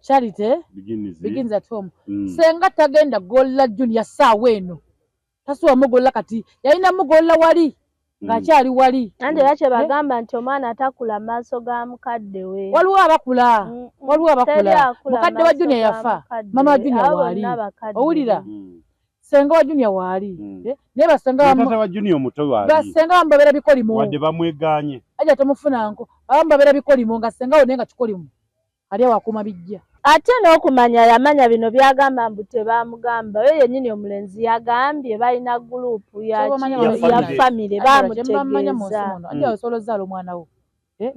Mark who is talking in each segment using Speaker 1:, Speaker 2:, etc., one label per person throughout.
Speaker 1: Charity begins at home. Senga tagenda golla Junior saawa eno, tasobola mugolla kati, yalina mugolla wali ng'akyali wali.
Speaker 2: Anti era kye bagamba nti omwana takula maaso ga mukadde we.
Speaker 1: Waliwo abakula, waliwo abakula. Mukadde wa Junior yafa, mama wa Junior waali, owulira? Senga wa Junior waali, naye basenga
Speaker 3: wa Junior omuto waali,
Speaker 1: basenga bamu babeera bikolimo,
Speaker 3: wadde bamwegaanye
Speaker 1: aja tomufunanko, abamu babeera bikolimo nga senga wo naye nga kikolimo ali awakuuma bijja.
Speaker 2: Ate n'okumanya yamanya bino byagamba mbu tebamugamba, oyo yennyini omulenzi yagambye balina gurupu ya famire bamutegeeza.
Speaker 1: Ate osobola ozaala omwana wo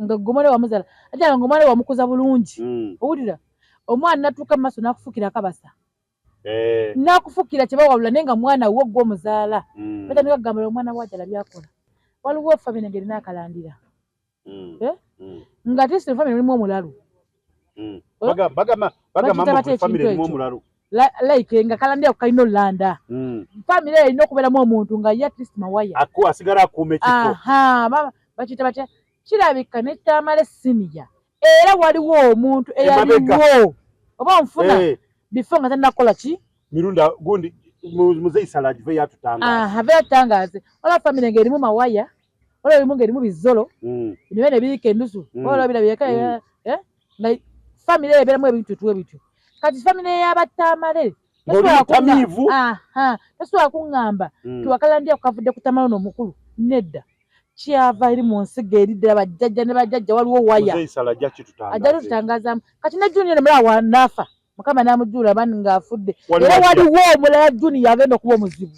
Speaker 1: nga gwe omwana wamuzaala, ate nga omwana wamukuza bulungi, owulira? Omwana natuuka mu maaso n'akufukira akabasa, n'akufukira kyebawalula, naye nga mwana wo gwe omuzaala, batandika kugamba omwana wajala byakola. Waliwo famire ng'erina akalandira nga ate famire mulimu omulalu. Like nga kalandira kalina olulanda, famire erina okubeeramu omuntu nga ye at least mawaya
Speaker 3: asigala akuuma ekifo.
Speaker 1: Bakiyita batya? Kirabika ne Tamale senior era waliwo omuntu eyaliwo oba onfuna before nga tannakola ki
Speaker 3: mirunda gundi muzeyi Salagi ve yatutangaza.
Speaker 1: Ave yatutangaze. Waliwo famire ng'erimu mawaya, waliwo erimu ng'erimu bizolo, bino byona ebiriko endusu, waliwo birabika nga famire eyo ebeeramu ebintu tuwe bityo. Kati famire y'abatamale tosobola kuŋŋamba tiwakalandira kukavudde ku Tamale ono omukulu, nedda. Kyava eri mu nsigo eri ddala bajjajja ne bajjajja, waliwo waya ajja tutangazaamu. Kati ne Junior nemulala wanaafa Mukama n'amujuula bani ng'afudde, era waliwo omulala Junior agenda okuba omuzibu.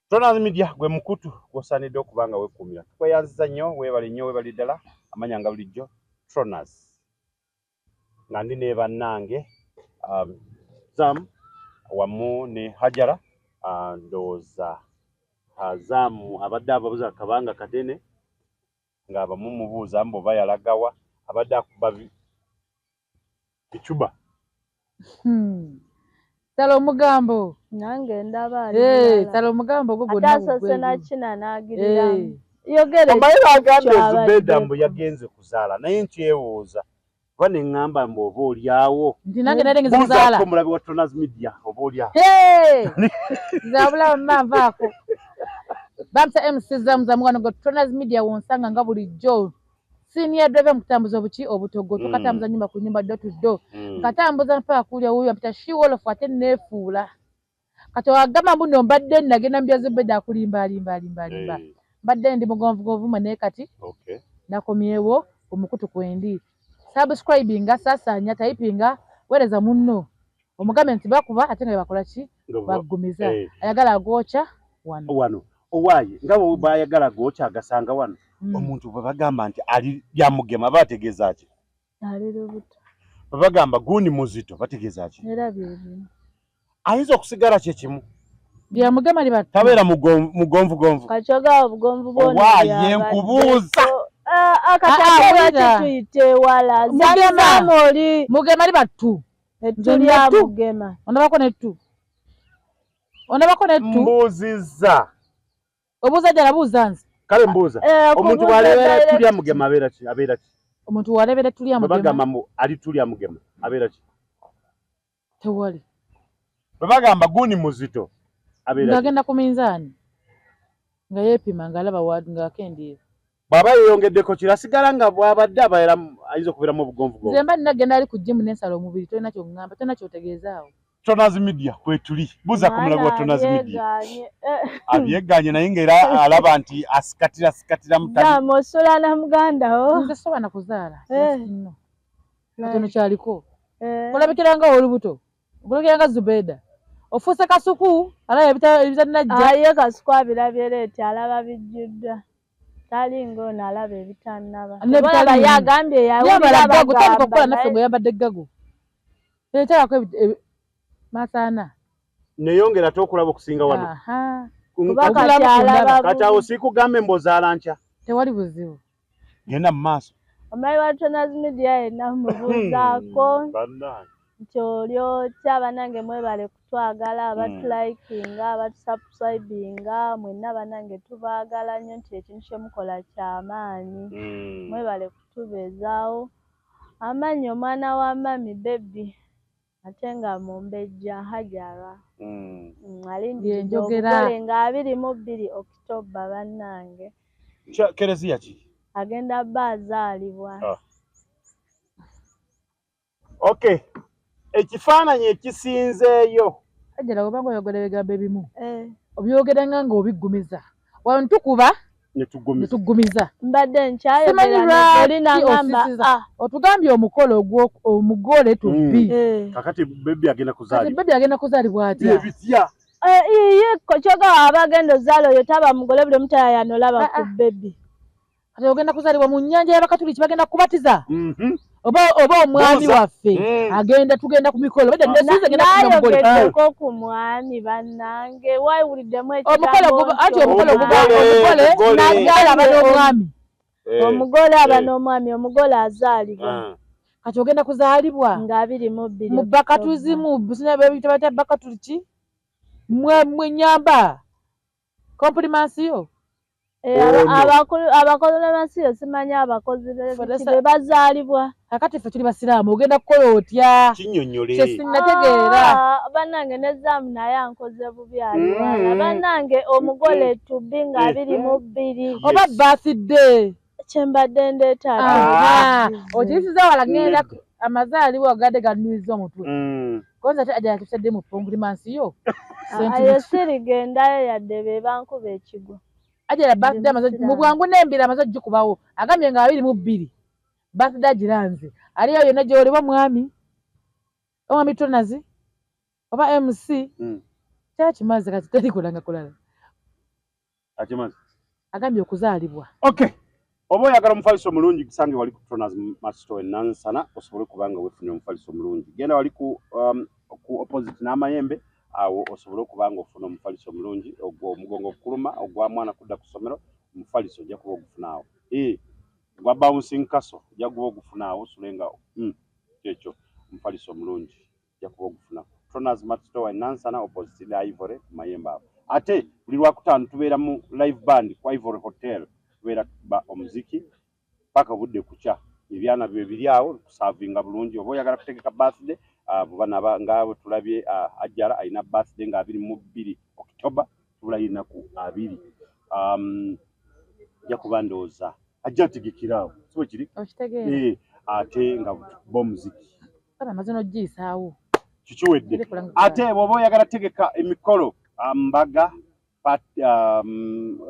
Speaker 3: Tonaz Media gwe mukutu gwosaanidde okuba nga weekuumira. Tukweyanziza nnyo, weebale nnyo, weebale ddala. Amanya nga bulijjo Tronaz, nga ndi ne bannange Zam wamu ne Hajara. Ndowooza Zam abadde ababuza akabanga kadene ng'abamu mubuuza mbu oba yalagawa, abadde akuba bicuba.
Speaker 1: Sala omugambo.
Speaker 2: Nange ndaba.
Speaker 1: Sala omugambo gwo gwonna.
Speaker 2: Ate asoose nakina n'agiriramu. Yogere.
Speaker 3: Omanyi bagambye Zubeda mbu yagenze kuzaala, naye nkyewuuza kuba ne ŋŋamba mbu oba olyawo.
Speaker 1: Nti nange nali ngenze kuzaala.
Speaker 3: Buuzaako omulabi wa Tonaz Media oba olyawo.
Speaker 1: Nze abulaba mma nvaako. Bamsa MC Zamuzamu wano gwe Tonaz Media wonsanga nga bulijjo. Senior driver mu kutambuza obuki obutogo, tukatambuza nyumba ku nyumba, door to door. Nkatambuza mpaka kulya wuyo mpita she wolof ate neefuula. Kati wagamba mbu nno mbadde nagenda mu bya Zubeda akulimba alimba alimba alimba. Mbadde ndi mugonvugonvu mwe, naye kati nakomyewo omukutu kwendi. Subscribinga, saasaanya, typinga, weereza munno. Omugambe nti bakuba ate nga bakola ki? Baggumiza. Ayagala agwokya wano.
Speaker 3: Wano. Owaaye nga bw'ayagala gwokya agasanga wano. Omuntu bwe bagamba nti ali lyamugema bategeeza ki?
Speaker 2: Ali lubuto.
Speaker 3: Bwe bagamba gundi muzito bategeeza ki?
Speaker 2: Era byebyo.
Speaker 3: Ayinza okusigala kye kimu.
Speaker 1: Lyamugema liba
Speaker 3: tabeera mugonvugonvu.
Speaker 2: Kakyoga obugonvu bwona.
Speaker 3: Owaaye nkubuuza.
Speaker 2: Akati tuyite ewala. Zamu oli.
Speaker 1: Mugema liba ttu.
Speaker 2: Ettu lya mugema.
Speaker 1: Ondabako nettu. Ondabako nettu.
Speaker 3: Mbuuzizza.
Speaker 1: Obuuza ddala, buuza nze.
Speaker 3: Kale mbuuza. Omuntu bw'aleebera ettu lya mugema abeera ki? Abeera ki?
Speaker 1: Omuntu bw'aleebera ettu lya mugema.
Speaker 3: Bagamba mbu ali ttu lya mugema abeera ki?
Speaker 1: Tewali.
Speaker 3: Bwe bagamba gundi muzito abeera ki?
Speaker 1: Ng'agenda ku minzaani nga yeepima ng'alaba ng'akendeera.
Speaker 3: Bw'aba yeeyongeddeko kiro asigala nga bw'abadde abeera ayinza okubeeramu obugonvugonvu.
Speaker 1: Nze mba nina genda ali ku gym n'ensala omubiri, tolina ky'oŋŋamba, tolina ky'otegeeza awo.
Speaker 3: Tonaz Media kwetuli, buuza ku mulabi wa Tonaz Media. Abyegaanye naye ng'era alaba nti asikatira asikatira mutali.
Speaker 2: Zam osola na muganda wo.
Speaker 1: Nze soba na kuzaala. Katono kyaliko. Olabikira nga olubuto. Olabikira nga Zubeda. Ofuuse kasuku alaba ebitanajja.
Speaker 2: Ye kasuku abirabye leeti alaba bijjuddwa. Talinga ono alaba ebitannaba. Olaba ye agambye yawulira
Speaker 1: bagamba. Tandika okukola naffe ng'oyambadde ggago. Ekyalako masaana.
Speaker 3: Neyongera ate okulaba okusinga wano. Kati awo siikugambe mbu ozaala nkya.
Speaker 1: Tewali buzibu.
Speaker 3: Genda mu maaso.
Speaker 2: Omulabi wa Tronas Media yenna mubuuzaako nti oli otya? Bannange mwebale kutwagala, abatulayikinga, abatusubscribinga, mwenna bannange tubaagala nnyo, nti ekintu kyemukola kyamaanyi. Mwebale kutubeezaawo. Amannya omwana wa mami baby ate nga mumbejja Hajara. Alindiridde obugole nga 22 October bannange.
Speaker 3: Kereziya ki?
Speaker 2: Agenda bba azaalibwa.
Speaker 3: Okay. Ekifaananyi ekisinzeeyo.
Speaker 1: Hajara obanga oyogera ebigambo ebimu. Obyogera nga ng'obiggumiza. Wano tukuba ne tuggumiza.
Speaker 2: Mbadde nkyayogera oli n'angamba
Speaker 1: otugambye omukolo omugole tubbi.
Speaker 3: Kakati baby agenda kuzaalibwa.
Speaker 1: Kati baby agenda kuzaalibwa atya?
Speaker 3: Ebitya.
Speaker 2: Iye kyoga abagenda ozaala oyo taba mugole buli omu tayayanolaba ku baby.
Speaker 1: Kati ogenda kuzaalibwa mu nnyanja y'Abakatuliki bagenda kubatiza. Oba omwami waffe agenda tugenda ku mikolo.
Speaker 2: Nayogeddeko ku mwami bannange wawuliddemu
Speaker 1: ekigambo anti omukolo omugole n'azaala aba n'omwami.
Speaker 2: Omugole aba n'omwami, omugole azaalibwa.
Speaker 1: Kati ogenda kuzaalibwa
Speaker 2: nga 22
Speaker 1: mu bakatuzi mu bita bakatuliki mwe nyamba komplimansiyo.
Speaker 2: Abakozi simanyi abakozi be bazaalibwa.
Speaker 1: Kakati ffe tuli basiraamu ogenda kukola otya?
Speaker 3: Kinnyonnyole.
Speaker 1: Kyesinnategeera.
Speaker 2: Bannange ne Zaamu naye ankoze bubi aliwala. Bannange omugole tubbi nga 22.
Speaker 1: Oba birthday.
Speaker 2: Kyembadde ndeeta.
Speaker 1: Okiyisiza wala ngenda amazaalibwa agadde gannuyiza omutwe. Konza ate ajala tusadde mu komplimansiyo.
Speaker 2: Ayo sirigendayo yadde be bankuba ekigwo.
Speaker 1: Ajala birthday amaze mu bwangu n'embira amaze ogikubawo agambye nga 22 birthday agiranze aliyo yonna gy'oliba mwami omwami Tonazi oba MC kyakimaze kati teri kulanga kulala
Speaker 3: akimaze
Speaker 1: agambye okuzaalibwa.
Speaker 3: Okay, oba oyagala omufaliso omulungi gusange wali ku Tronas Masto e Nansana osobole kubanga weefunira omufaliso omulungi. Genda wali ku opposite n'amayembe awo osobole okubanga ofuna omufaliso omulungi ogwo omugongo okuluma ogwa mwana kudda ku ssomero omufaliso ojja kuba ogufuna awo. Gwa bouncing castle ojja kuba ogufuna awo osule nga kyekyo omufaliso omulungi ojja kuba ogufuna. Tronas Masto e Nansana opposite ne Ivory ku mayembe awo. Ate buli lwakutaano tubeera mu live band ku Ivory Hotel, tubeera tukuba omuziki paka obudde kukya. Ebyana bye biri awo kusaavinga bulungi. Oba oyagala kutegeka birthday buba naba nga bwe tulabye Ajara alina birthday nga 22 October tubulayo ennaku 20. Nja kuba ndowooza ajja ategekera awo si bwe kiri?
Speaker 1: Okitegeera.
Speaker 3: Ate nga tukuba omuziki.
Speaker 1: Kama amaze n'ogiyisaawo.
Speaker 3: Kikiwedde. Ate bw'oba oyagala tegeka emikolo mbaga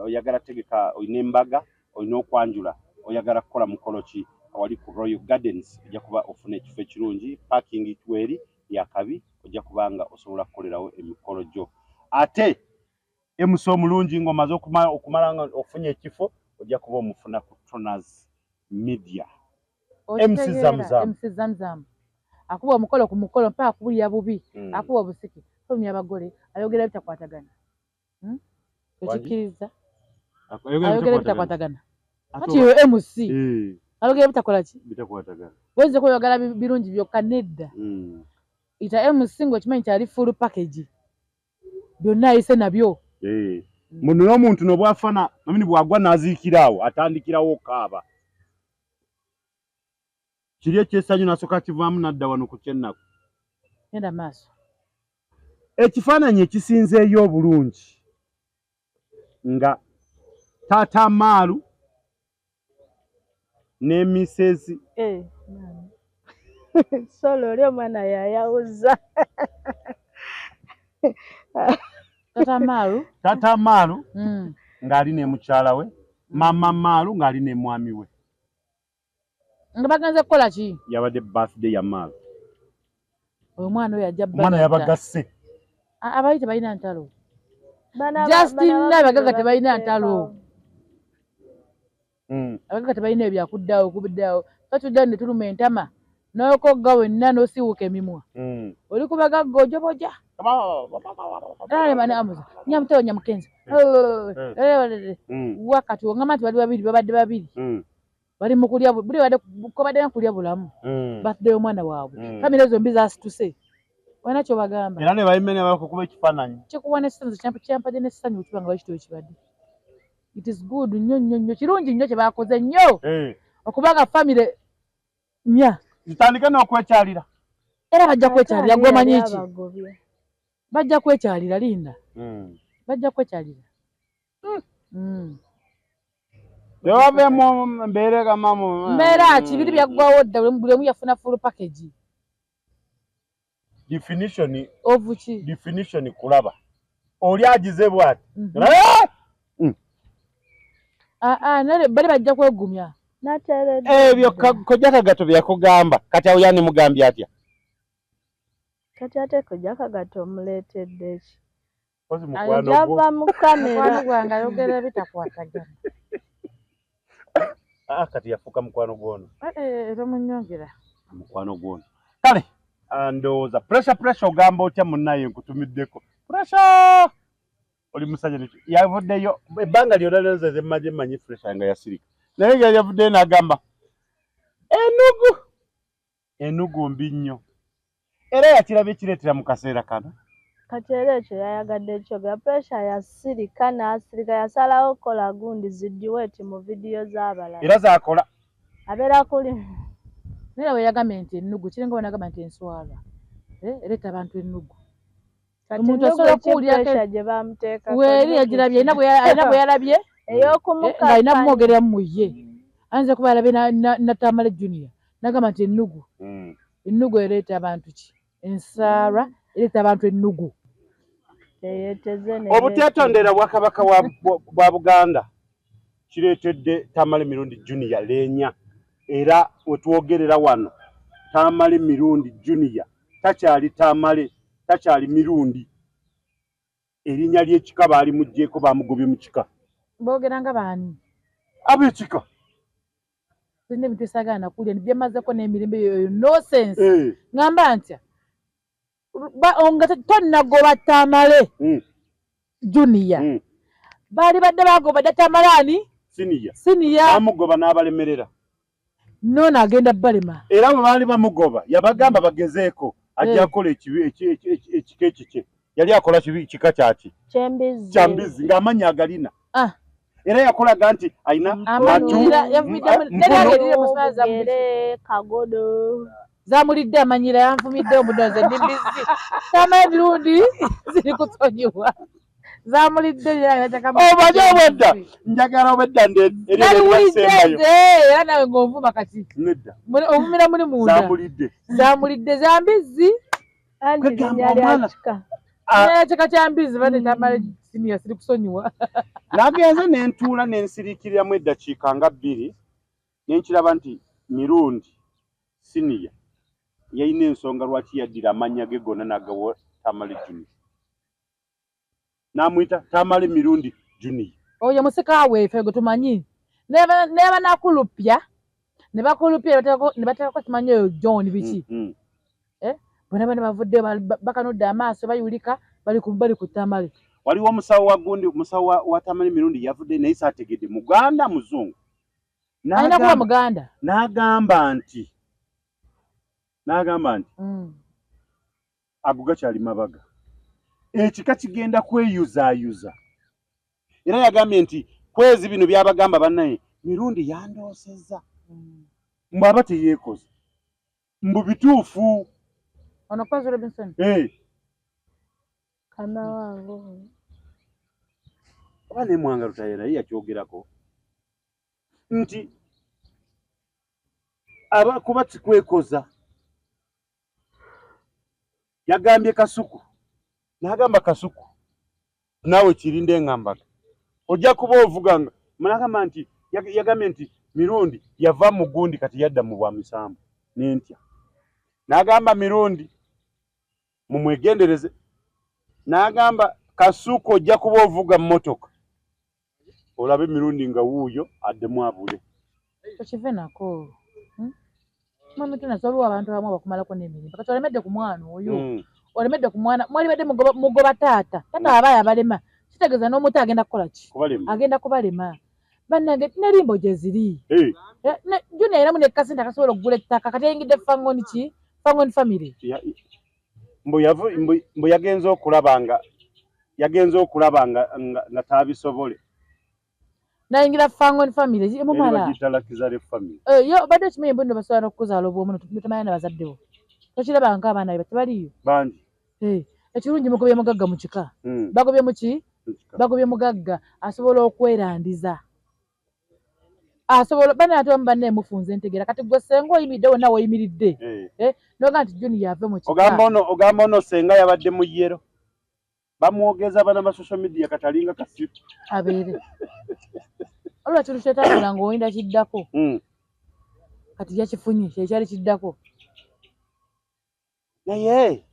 Speaker 3: oyagala tegeka olina embaga olina okwanjula oyagala kukola mukolo ki awali ku Royal Gardens ojja kuba ofuna ekifo ekirungi, parking weri yakabi ojja kuba nga osobola kukolerawo emikolo gyo. Ate MC omulungi ng'omaze okumala nga ofunye ekifo ojja kuba omufuna ku Tronas Media. MC Zamzam.
Speaker 1: MC Zamzam akuba omukolo ku mukolo mpaka akubulira bubi, akuba obusiki, fulumya abagole, ayogera bitakwatagana. Okikkiriza? Ayogera bitakwatagana. Kati yo MC ayogera bitakola ki?
Speaker 3: Bitakwatagana.
Speaker 1: Oyinza okweyogera birungi byokka nedda. Ita MC ng'okimanyi nti ali full package. Byonna ayise nabyo.
Speaker 3: Muno n'omuntu n'obwafana namini bw'agwa n'aziikira awo atandikirawo okaaba. Kiri ekyessanyu n'asooka kivaamu n'adda wano ku kyennaku.
Speaker 1: Genda maaso.
Speaker 3: Ekifaananyi ekisinzeeyo obulungi nga taata Maalu ne Mrs.
Speaker 2: Solo oli omwana yayawuza.
Speaker 1: Tata Maalu.
Speaker 3: Tata Maalu ng'ali ne mukyala we, Mama Maalu ng'ali ne mwami we.
Speaker 1: Nga bagenze kukola ki?
Speaker 3: Yabadde birthday ya Maalu.
Speaker 1: Omwana oyo ajja
Speaker 3: Omwana yabagasse.
Speaker 1: Abayi tebalina ntalo. Justin n'abagagga tebalina ntalo. Abagagga tebalina ebyakuddawo okuddawo. Batuddawo ne tuluma entama n'okogga wenna n'osiiwuuka emimwa. Oli ku bagagga ojoboja. Nyamutewo nyamukenzi. Wakati ongamba nti bali babiri babadde babiri. Bali mu kulya buli badde kobadde na kulya bulamu. Birthday y'omwana waabwe. Famire zombi zasituse. Olina ky'obagamba.
Speaker 3: Era ne bayimene bakukuba ekifaananyi.
Speaker 1: Kikuwa n'essanyu, kyampadde n'essanyu bwe kiba nga bakityo kibadde. It is good nnyo nnyo nnyo, kirungi nnyo kye baakoze nnyo. Okubanga famire nnya.
Speaker 3: Zitandike n'okwekyalira.
Speaker 1: Era bajja kwekyalira, gwe omanyi ki? Bajja kwekyalira, linda. Bajja kwekyalira.
Speaker 3: Tewaveemu mbeera egamba mu
Speaker 1: Mbeera ki? Biri byaggwawo dda, buli omu yafuna full package.
Speaker 3: Definition
Speaker 1: of ki?
Speaker 3: Definition kulaba. Oli agize bw'ati.
Speaker 1: Naye bali bajja kwegumya.
Speaker 3: Ebyo Kojja Kagato bye yakugamba. Kati awo yani mugambye atya?
Speaker 2: Kati ate Kojja Kagato omuleetedde ki?
Speaker 3: Kozi mukwano gwo.
Speaker 2: Yava mu kamera.
Speaker 1: Mukwano gwange ayogera bitakwatagana.
Speaker 3: Kati yafuuka mukwano gwono.
Speaker 1: Tomunnyongera.
Speaker 3: Mukwano gwono. Kale, ndowooza pressure pressure ogamba otya munnaye nkutumiddeko. Pressure! Oli musajja ne yavuddeyo ebbanga lyonna lyonna nze mmaze mmanyi pressure nga yasirika. Naye nga yavuddeyo n'agamba enugu. Enugu mbi nnyo. Era yakirabye kireetera mu kaseera kano.
Speaker 2: Kati era ekyo yayagadde ekyogera. Pressure yasirika n'asirika, yasalawo okukola gundi zi duet mu vidiyo z'abalala.
Speaker 3: Era z'akola.
Speaker 2: Abeera kuli.
Speaker 1: Naye bwe yagambye nti ennugu, kiringa bwe nagamba nti enswala. Ereeta abantu ennugu.
Speaker 2: Kati
Speaker 1: Omuntu
Speaker 2: ennugu
Speaker 1: asobola
Speaker 2: ki
Speaker 1: okuwulirako
Speaker 2: pressure gye bamuteekako?
Speaker 1: Weeri yagirabye, alina bwe yalabye.
Speaker 2: Ey'okumukkakkanya.
Speaker 1: Ng'alina kumwogerera mu ye. Ayinza kuba yalabye na Tamale Junior. N'agamba nti ennugu. Ennugu ereeta abantu ki? Ensaalwa ereeta abantu ennugu.
Speaker 2: Teyeeteze ne
Speaker 3: Obuteetondera bwa Kabaka bwa Buganda kireetedde Tamale Mirundi Junior leenya. Era we twogerera wano Tamale Mirundi Junior takyali Tamale, takyali Mirundi. Erinnya ly'ekika baalimuggyeeko, baamugobye mu kika.
Speaker 1: Boogera nga baani?
Speaker 3: Ab'ekika.
Speaker 1: Sirina ebintu esaagala nakulya, byemazeeko n'emirembe eyo nonsense. Ngamba ntya? Nga tonnagoba Tamale Junior. Baali badde bagoba dda Tamale ani?
Speaker 3: Senior.
Speaker 1: Senior.
Speaker 3: Bamugoba n'abalemerera.
Speaker 1: N'ono agenda balema.
Speaker 3: Era bwe baali bamugoba, yabagamba bagezeeko, ajja akola ekika ekikye. Yali akola kika kyaki?
Speaker 2: Ky'embizzi.
Speaker 3: Kya mbizzi, ng'amannya agalina. Era yakolaga nti alina
Speaker 1: Amanyira,
Speaker 3: matu,
Speaker 1: yavumidde
Speaker 3: mpono.
Speaker 1: neri erire mu ssaawa za mbizzi.
Speaker 2: Bugere, kagodo.
Speaker 1: Zamulidde amanyira, yanvumidde omuddo nze ndi mbizzi. Tamale Mirundi ziri kusonyiwa. Zamulidde era yataka mu-
Speaker 3: Omanyi obwedda? Njagala obwedda eryo
Speaker 1: Naliwulidde
Speaker 3: lyasembayo.
Speaker 1: nze, era nawe ng'onvuma kati.
Speaker 3: Nedda.
Speaker 1: Ovumira muli munda.
Speaker 3: Zamulidde.
Speaker 1: Zamulidde za mbizzi.
Speaker 2: Anti
Speaker 3: Kwegamba
Speaker 2: linnya lya
Speaker 3: omwana.
Speaker 2: kika.
Speaker 1: Kika kya mbizzi, bane Tamale Senior siri kusonyiwa.
Speaker 3: Nagenze ne ntuula ne nsiriikiriramu eddakiika nga bbiri, ne nkiraba nti Mirundi Senior yalina ensonga lwaki yaddira amannya ge gonna n'agawa Tamale Junior. N'amuyita Tamale Mirundi Junior.
Speaker 1: Oyo musika weefe gwe tumanyi. Ne banakulupya, ne bakulupya, ne bateekako simanyi oyo John biki. Bonna bonna bavuddeyo, bakanudde amaaso, bayulika, bali ku Tamale.
Speaker 3: Waliwo omusawo wa gundi, omusawo wa Tamale Mirundi yavudde naye saategedde, Muganda Muzungu.
Speaker 1: Alina kuba Muganda.
Speaker 3: N'agamba nti ago gakyali mabaga. Ekika kigenda kweyuzaayuza. Era yagambye nti kwezi bino by'abagamba bannaye, Mirundi yandoosezza. Mbu aba teyeekoze. Mbu bituufu.
Speaker 1: Ono Kwezi Robinson.
Speaker 2: Kama wange.
Speaker 3: Oba ne Mwanga Lutaaya naye yakyogerako nti aba kuba kikwekoza. Yagambye Kasuku, n'agamba Kasuku naawe kirinde ngambaga ojja kuba ovuga nga n'agamba nti yagambye nti Mirundi yava mu gundi kati yadda mu bwa misambu n'entya. N'agamba Mirundi mumwegendereze, n'agamba Kasuku ojja kuba ovuga mmotoka olabe Mirundi nga wuuyo addemu abule.
Speaker 1: Tokive nako. Mwami Tuna, waliwo abantu abamu abakumalako n'emirembe. Kati olemedde ku mwana oyo. Olemedde ku mwana, mwalibadde mugoba taata. Taata aba yabalema. Kitegeeza n'omuto agenda kukola ki?
Speaker 3: Kubalema.
Speaker 1: Agenda kubalema. Bannange nerimbo gye ziri. Junior alinamu ne kasente akasobola okugula ettaka kati yayingidde Fangoni ki? Fangoni family.
Speaker 3: Mbu yagenze okulaba nga yagenze okulaba nga nga taabisobole.
Speaker 1: Nayingira Fangoni family emumala.
Speaker 3: Bagiyita Luxury family.
Speaker 1: Yo badde okimanyi mbu nno basobola n'okukuzaala obwomu notamanya na bazadde bo. Tokiraba nga abaana be tebaliiyo.
Speaker 3: Bangi.
Speaker 1: Ekirungi mugobye mugagga mu kika. Bagobye mu ki? Bagobye mugagga asobola okwerandiza. Asobola bana ate banne mufunze entegeera kati gwe ssenga oyimiridde wonna w'oyimiridde. N'ogamba nti Junior ave mu kika.
Speaker 3: Ogamba ono ssenga yabadde mu yero. Bamwogeza bana ba social media katalinga kasiru.
Speaker 1: Abeere. Olwa kintu kyetambula ng'oyinda kiddako. Kati yakifunye kyekyali kiddako.
Speaker 3: Naye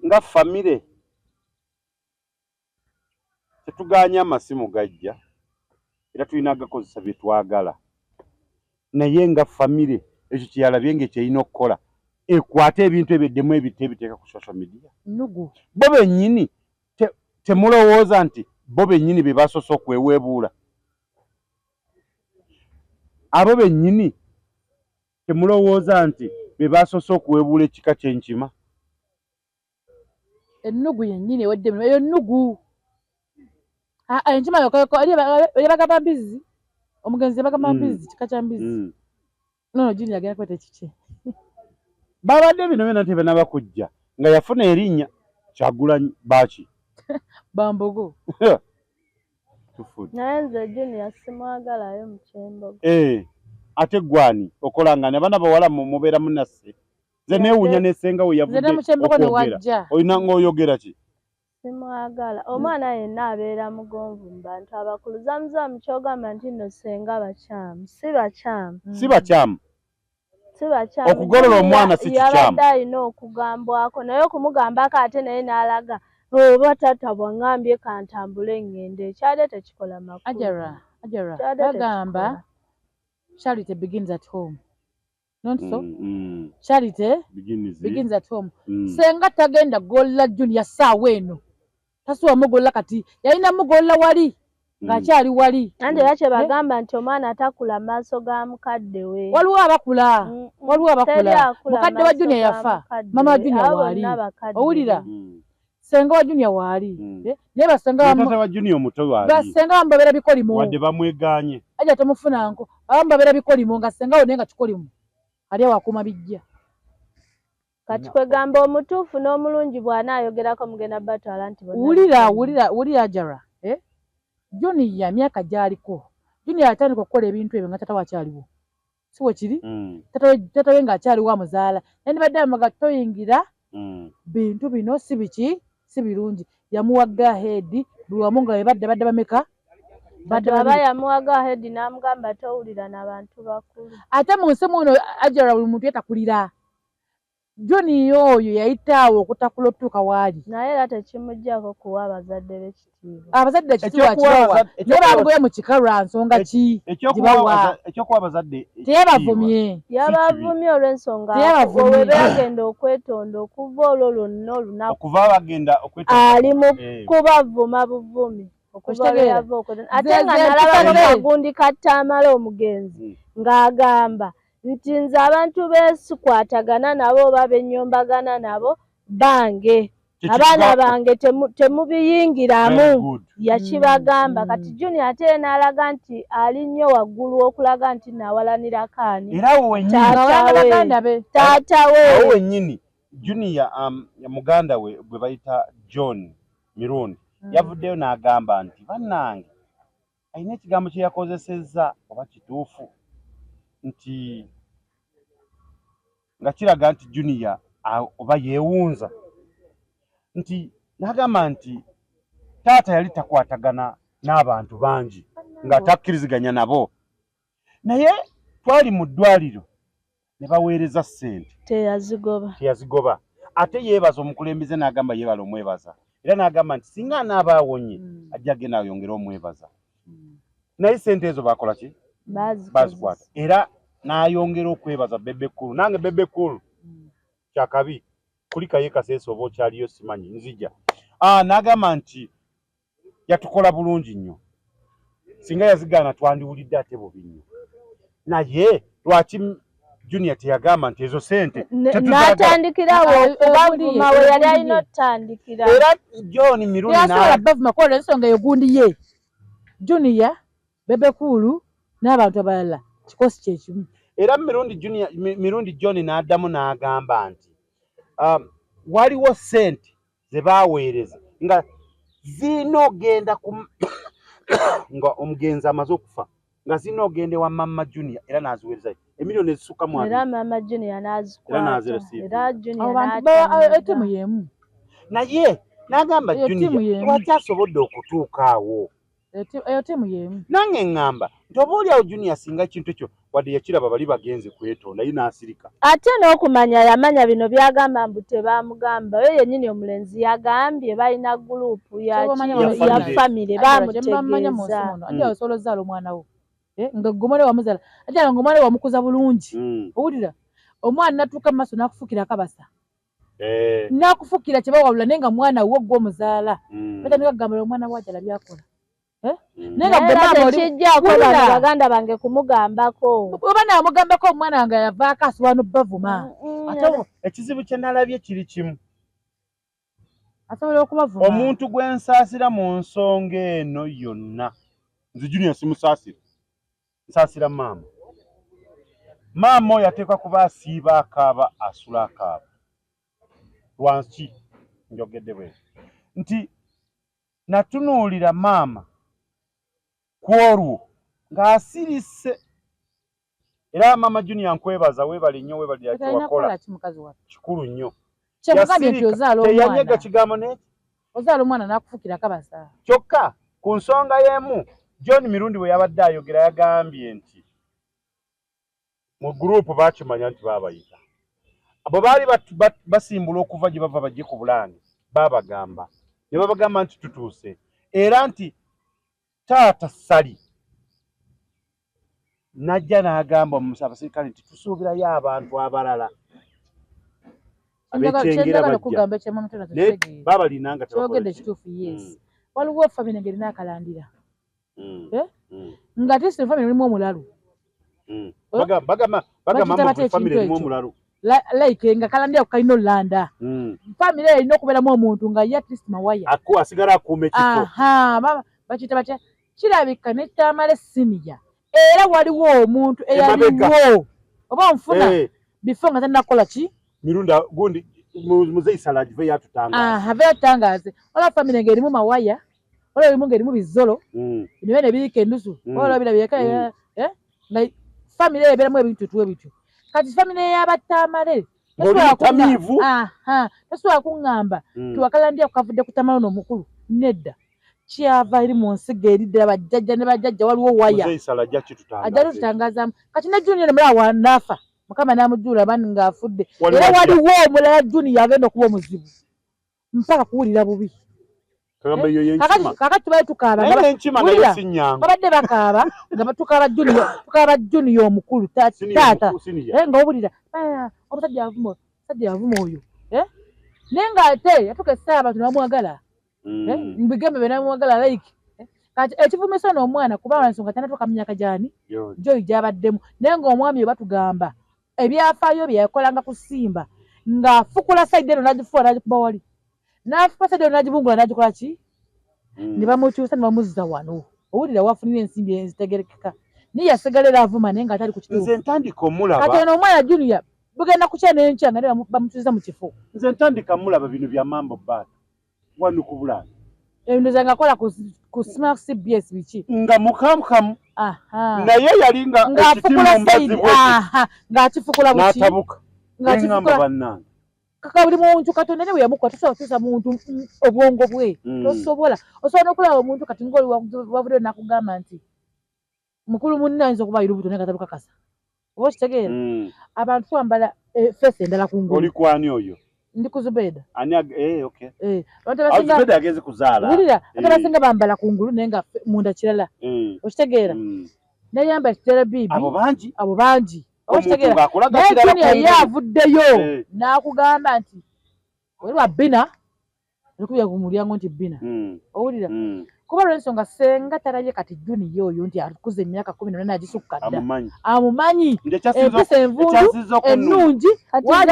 Speaker 3: nga famire tetuganya amasimu gajja era tulina agakozesa bye twagala, naye nga famire ekyo kyeyalabye ng'ekyerina okukola ekwate ebintu ebyo eddemu ebita ebiteeka ku social media.
Speaker 1: Nnugu.
Speaker 3: Bo bennyini temulowooza nti bo bennyini be basoose okweweebuula? Abo bennyini temulowooza nti be basoose okuweebuula ekika ky'enkima?
Speaker 1: Ennugu yennyini ewedde emirimu eyo nnugu. Enkima yokka eri bagamba mbizzi, omugenzi yabagamba mbizzi, kika kya mbizzi. No, Junior agenda kweta ekikye.
Speaker 3: Babadde bino byonna tebanaba kujja nga yafuna erinnya Kyagulanyi baaki?
Speaker 1: Bambogo.
Speaker 3: Tufudde.
Speaker 2: Naye nze Junior simwagalayo mu kyembogo.
Speaker 3: Ate gwani okola nga abaana bawala mubeera munasse. Nze neewuunya ne ssenga we yavudde okwogera. Olina ng'oyogera ki?
Speaker 2: Simwagala. Omwana yenna abeera mugonvu mu bantu abakulu. Zamuzamu ky'ogamba nti nno ssenga bakyamu. Si bakyamu.
Speaker 3: Si bakyamu.
Speaker 2: Si bakyamu.
Speaker 3: Okugolola omwana si kikyamu.
Speaker 2: Yabadde alina okugambwako naye okumugambako ate naye n'alaga oba taata bw'aŋŋambye kantambule ŋŋende. Ekyadde tekikola makulu.
Speaker 1: Ajara. Bagamba charity begins at home. Not so? Charity begins at home. Senga tagenda golla Junior ssaawa eno. Tasuwa mugolla kati. Yalina mugolla wali. Ng'akyali wali.
Speaker 2: Anti era kye bagamba nti omwana takula maaso ga mukadde we.
Speaker 1: Waliwo abakula. Waliwo abakula. Mukadde wa Junior yafa. Mama wa Junior waali. Owulira? Senga wa Junior waali. Naye basenga
Speaker 3: wa Junior omuto waali.
Speaker 1: Basenga abamu babeera bikolimo.
Speaker 3: Wadde bamwegaanye.
Speaker 1: Ajja tomufunanko. Abamu babeera bikolimo nga senga we naye nga kikolimo. Ali awakuuma bijja.
Speaker 2: Kati kwegamba omutuufu n'omulungi bw'anaayogerako mugenda batwala nti bonna.
Speaker 1: Wulira Ajara. Junior myaka gy'aliko. Junior atandika okukola ebintu ebyo nga taata we akyaliwo. Si bwe kiri? Taata we ng'akyaliwo amuzaala. Yandibadde amuga toyingira bintu bino si biki si birungi. Yamuwa go ahead buli wamu nga bwe badde bameka.
Speaker 2: Baba yamuwa go ahead n'amugamba towulira n'abantu bakulu.
Speaker 1: Ate mu nsi muno Ajara buli muntu yeetakulira. Junior oyo yayitaawo okutakula otuuka waali.
Speaker 2: Naye era tekimuggyako kuwa abazadde be kitiibwa.
Speaker 1: Abazadde ekitiibwa kibawa. Naye bamugoye mu kika lwa nsonga ki gibawa.
Speaker 3: Ekyokuwa abazadde
Speaker 1: teyabavumye.
Speaker 2: Yabavumye olw'ensonga we bagenda okwetonda okuva olwo lwonna olunaku.
Speaker 3: Okuva bagenda okwetonda.
Speaker 2: Ali mu kubavuma buvumi. Okuva lwe yava okwetonda. Ate nga nalaba kagundi kattamala omugenzi ng'agamba nti nze abantu beesikwatagana nabo oba benyombagana nabo bange abaana bange temubiyingiramu yakibagamba. Kati Junior ate n'alaga nti ali nnyo waggulu okulaga nti naawalanirako ani taata we.
Speaker 3: Awo wennyini Junior muganda we gwe bayita John Mirundi yavuddeyo n'agamba nti bannange alina ekigambo kye yakozesezza oba kituufu nti nga kiraga nti Junior oba yeewunza nti n'agamba nti taata yali takwatagana n'abantu bangi nga takkiriziganya nabo, naye twali mu ddwaliro ne baweereza ssente
Speaker 2: teyazigoba
Speaker 3: ate yeebaza omukulembeze n'agamba yeebala omwebaza era n'agamba nti singa anaaba awonye ajja agenda ayongere omwebaza, naye ssente ezo baakola ki? Bazikwata era n'ayongera okwebaza Bebe Cool. Nange Bebe Cool kyakabi kulikayo Kasese oba okyaliyo simanyi nzija. N'agamba nti Yatukola bulungi nnyo. Singa yazigaana twandiwulidde ate bubi nnyo. Naye lwaki Junior teyagamba nti ezo sente
Speaker 2: n'atandikirawo okubavuma we yali alina otutandikira.
Speaker 3: Era John Mirundi
Speaker 1: yasobola bavuma kuba ensonga eyo gundi ye Junior Bebe Cool n'abantu abalala kikosi kye kimu.
Speaker 3: Era Mirundi Junior Mirundi John n'addamu n'agamba nti waliwo sente ze baaweereza nga zirina ogenda ku nga omugenzi amaze okufa nga zirina ogenda ewa Mama Junior era n'aziweerezayo emiliyoni ezisukka mu
Speaker 2: era Mama Junior n'azikwata era Junior
Speaker 1: etimu y'emu
Speaker 3: naye n'agamba Junior lwaki asobodde okutuuka awo.
Speaker 1: Eyo tiimu y'emu.
Speaker 3: Nange ŋŋamba nti oba oli awo Junior singa ekintu ekyo wadde yakiraba bali bagenze kwetonda ye n'asirika.
Speaker 2: Ate n'okumanya yamanya bino by'agamba mbu tebaamugamba oyo yennyini omulenzi yagambye balina guluupu ya famire baamutegeeza.
Speaker 1: Ate osobola ozaala omwana wo nga gwe omwana wamuzaala ate nga omwana we wamukuza bulungi owulira omwana natuuka mu maaso n'akufukira akabasa. Nakufukira kye bawalula naye nga mwana wo gwe omuzaala batandika kugamba omwana wajala byakola. Naye nga gwe maama oli
Speaker 2: kijjako bano baganda bange kumugambako
Speaker 1: oba naamugambako omwana wange yavaako asobola n'obbavuma.
Speaker 3: Ate ekizibu kye nalabye kiri kimu,
Speaker 1: asobola okubavuma.
Speaker 3: Omuntu gwe nsaasira mu nsonga eno yonna nze Junior simusaasira, nsaasira maama. Maama oyo ateekwa kuba asiiba akaaba asula akaaba. Lwaki njogedde bwe nti natunuulira maama ku olwo ng'asirise. Era Mama Junior nkwebaza weebale nnyo weebalira kyewakola kikulu nnyo. Teyanyega kigambo n'eki
Speaker 1: ozaala omwana n'akufukira kabasa.
Speaker 3: Kyokka ku nsonga y'emu John Mirundi bwe yabadde ayogera yagambye nti mu gurupu baakimanya nti baabayita. Bwe baali basimbula okuva gye bava bajje ku Bulange baabagamba ne babagamba nti tutuuse era nti taata Ssali najja n'agamba abasirikale nti tusuubirayo abantu abalala abekyengera bajja naye babalina nga
Speaker 1: tebakola kituufu. Yes, waliwo famire ng'erina akalandira nga tisi famire mulimu omulalu.
Speaker 3: Bagamba famire erimu omulalu
Speaker 1: like nga kalandira kalina olulanda famire erina okubeeramu omuntu nga ye at least mawaya
Speaker 3: asigala akuuma ekifo.
Speaker 1: Bakiyita batya kirabika ne Tamale senior era waliwo omuntu eyaliwo oba onfuna before nga tannakola ki
Speaker 3: Mirundi gundi Muzeeyi Ssali ave yatutangaza.
Speaker 1: Ave yatutangaze. Waliwo famire ng'erimu mawaya, waliwo erimu ng'erimu bizolo, bino byona ebiriiko endusu, waliwo birabika nga famire ebeeramu ebintu tuwe bityo. Kati famire y'abatamale tosobola kuŋŋamba tiwakalandira kukavudde ku Tamale ono omukulu nedda. Kyava eri mu nsigo eri ddala bajjajja ne bajjajja waliwo waya ajja tutangazaamu. Kati ne Junior mulala wanaafa Mukama n'amujuula bani ng'afudde era waliwo omulala Junior agenda okuba omuzibu mpaka kuwulira bubi. Kakati tubaye tukaaba babadde bakaaba nga tukaaba Junior omukulu taata nga owulira omusajja yavuma oyo naye ng'ate yatuuka essaawa abantu ne bamwagala mbigambe byonna bamwagala like kati ekivumisa ono omwana kubanga ensonga tannatuuka mu myaka gyani Joy gy'abaddemu naye ng'omwami we batugamba ebyafaayo bye yakolanga ku Simba ng'afukula sayidi eno n'agifuula n'agikuba wali n'afukula sayidi eno n'agibungula n'agikola ki ne bamukyusa ne bamuzza wano owulira wafunira ensimbi ezitegerekeka naye yasigala era avuma naye ng'atali ku kituufu.
Speaker 3: Nze ntandika omulaba
Speaker 1: kati ono omwana Junior bugenda kukya n'enkya nga ne bamukyusiza mu kifo.
Speaker 3: Nze ntandika mulaba bino bya mambo back wano ku Bulange
Speaker 1: ebintu zange akola ku Smart CBS biki
Speaker 3: nga mukamukamu naye yali nga
Speaker 1: ng'afukula sayidi ng'akifukula buki
Speaker 3: n'atabuka ng'amba bannange
Speaker 1: kaka buli muntu Katonda ne bwe yamukola tosobola kukyusa muntu obwongo bwe tosobola. Osobola n'okulaba omuntu kati ng'oli wavuddeyo n'akugamba nti mukulu munne ayinza okuba ali lubuto naye nga talukakasa oba okitegeera. Abantu twambala feesi endala ku ngulu.
Speaker 3: Oli kwani oyo?
Speaker 1: Ndi ku Zubeda.
Speaker 3: Ani okay.
Speaker 1: Abantu abasinga
Speaker 3: Zubeda agenze kuzaala.
Speaker 1: Wulira abantu abasinga bambala ku ngulu naye nga munda kirala. Okitegeera. Nayamba kitera bibi.
Speaker 3: Abo bangi.
Speaker 1: Abo bangi. Okitegeera. Naye Junior ye avuddeyo n'akugamba nti oli wa Bina. Olikubya ku mulyango nti Bina. Owulira. Kuba lwensonga senga talabye kati Junior oyo nti akuze emyaka 18 agisukka dda, amumanyi empisa envundu ennungi.
Speaker 2: Wali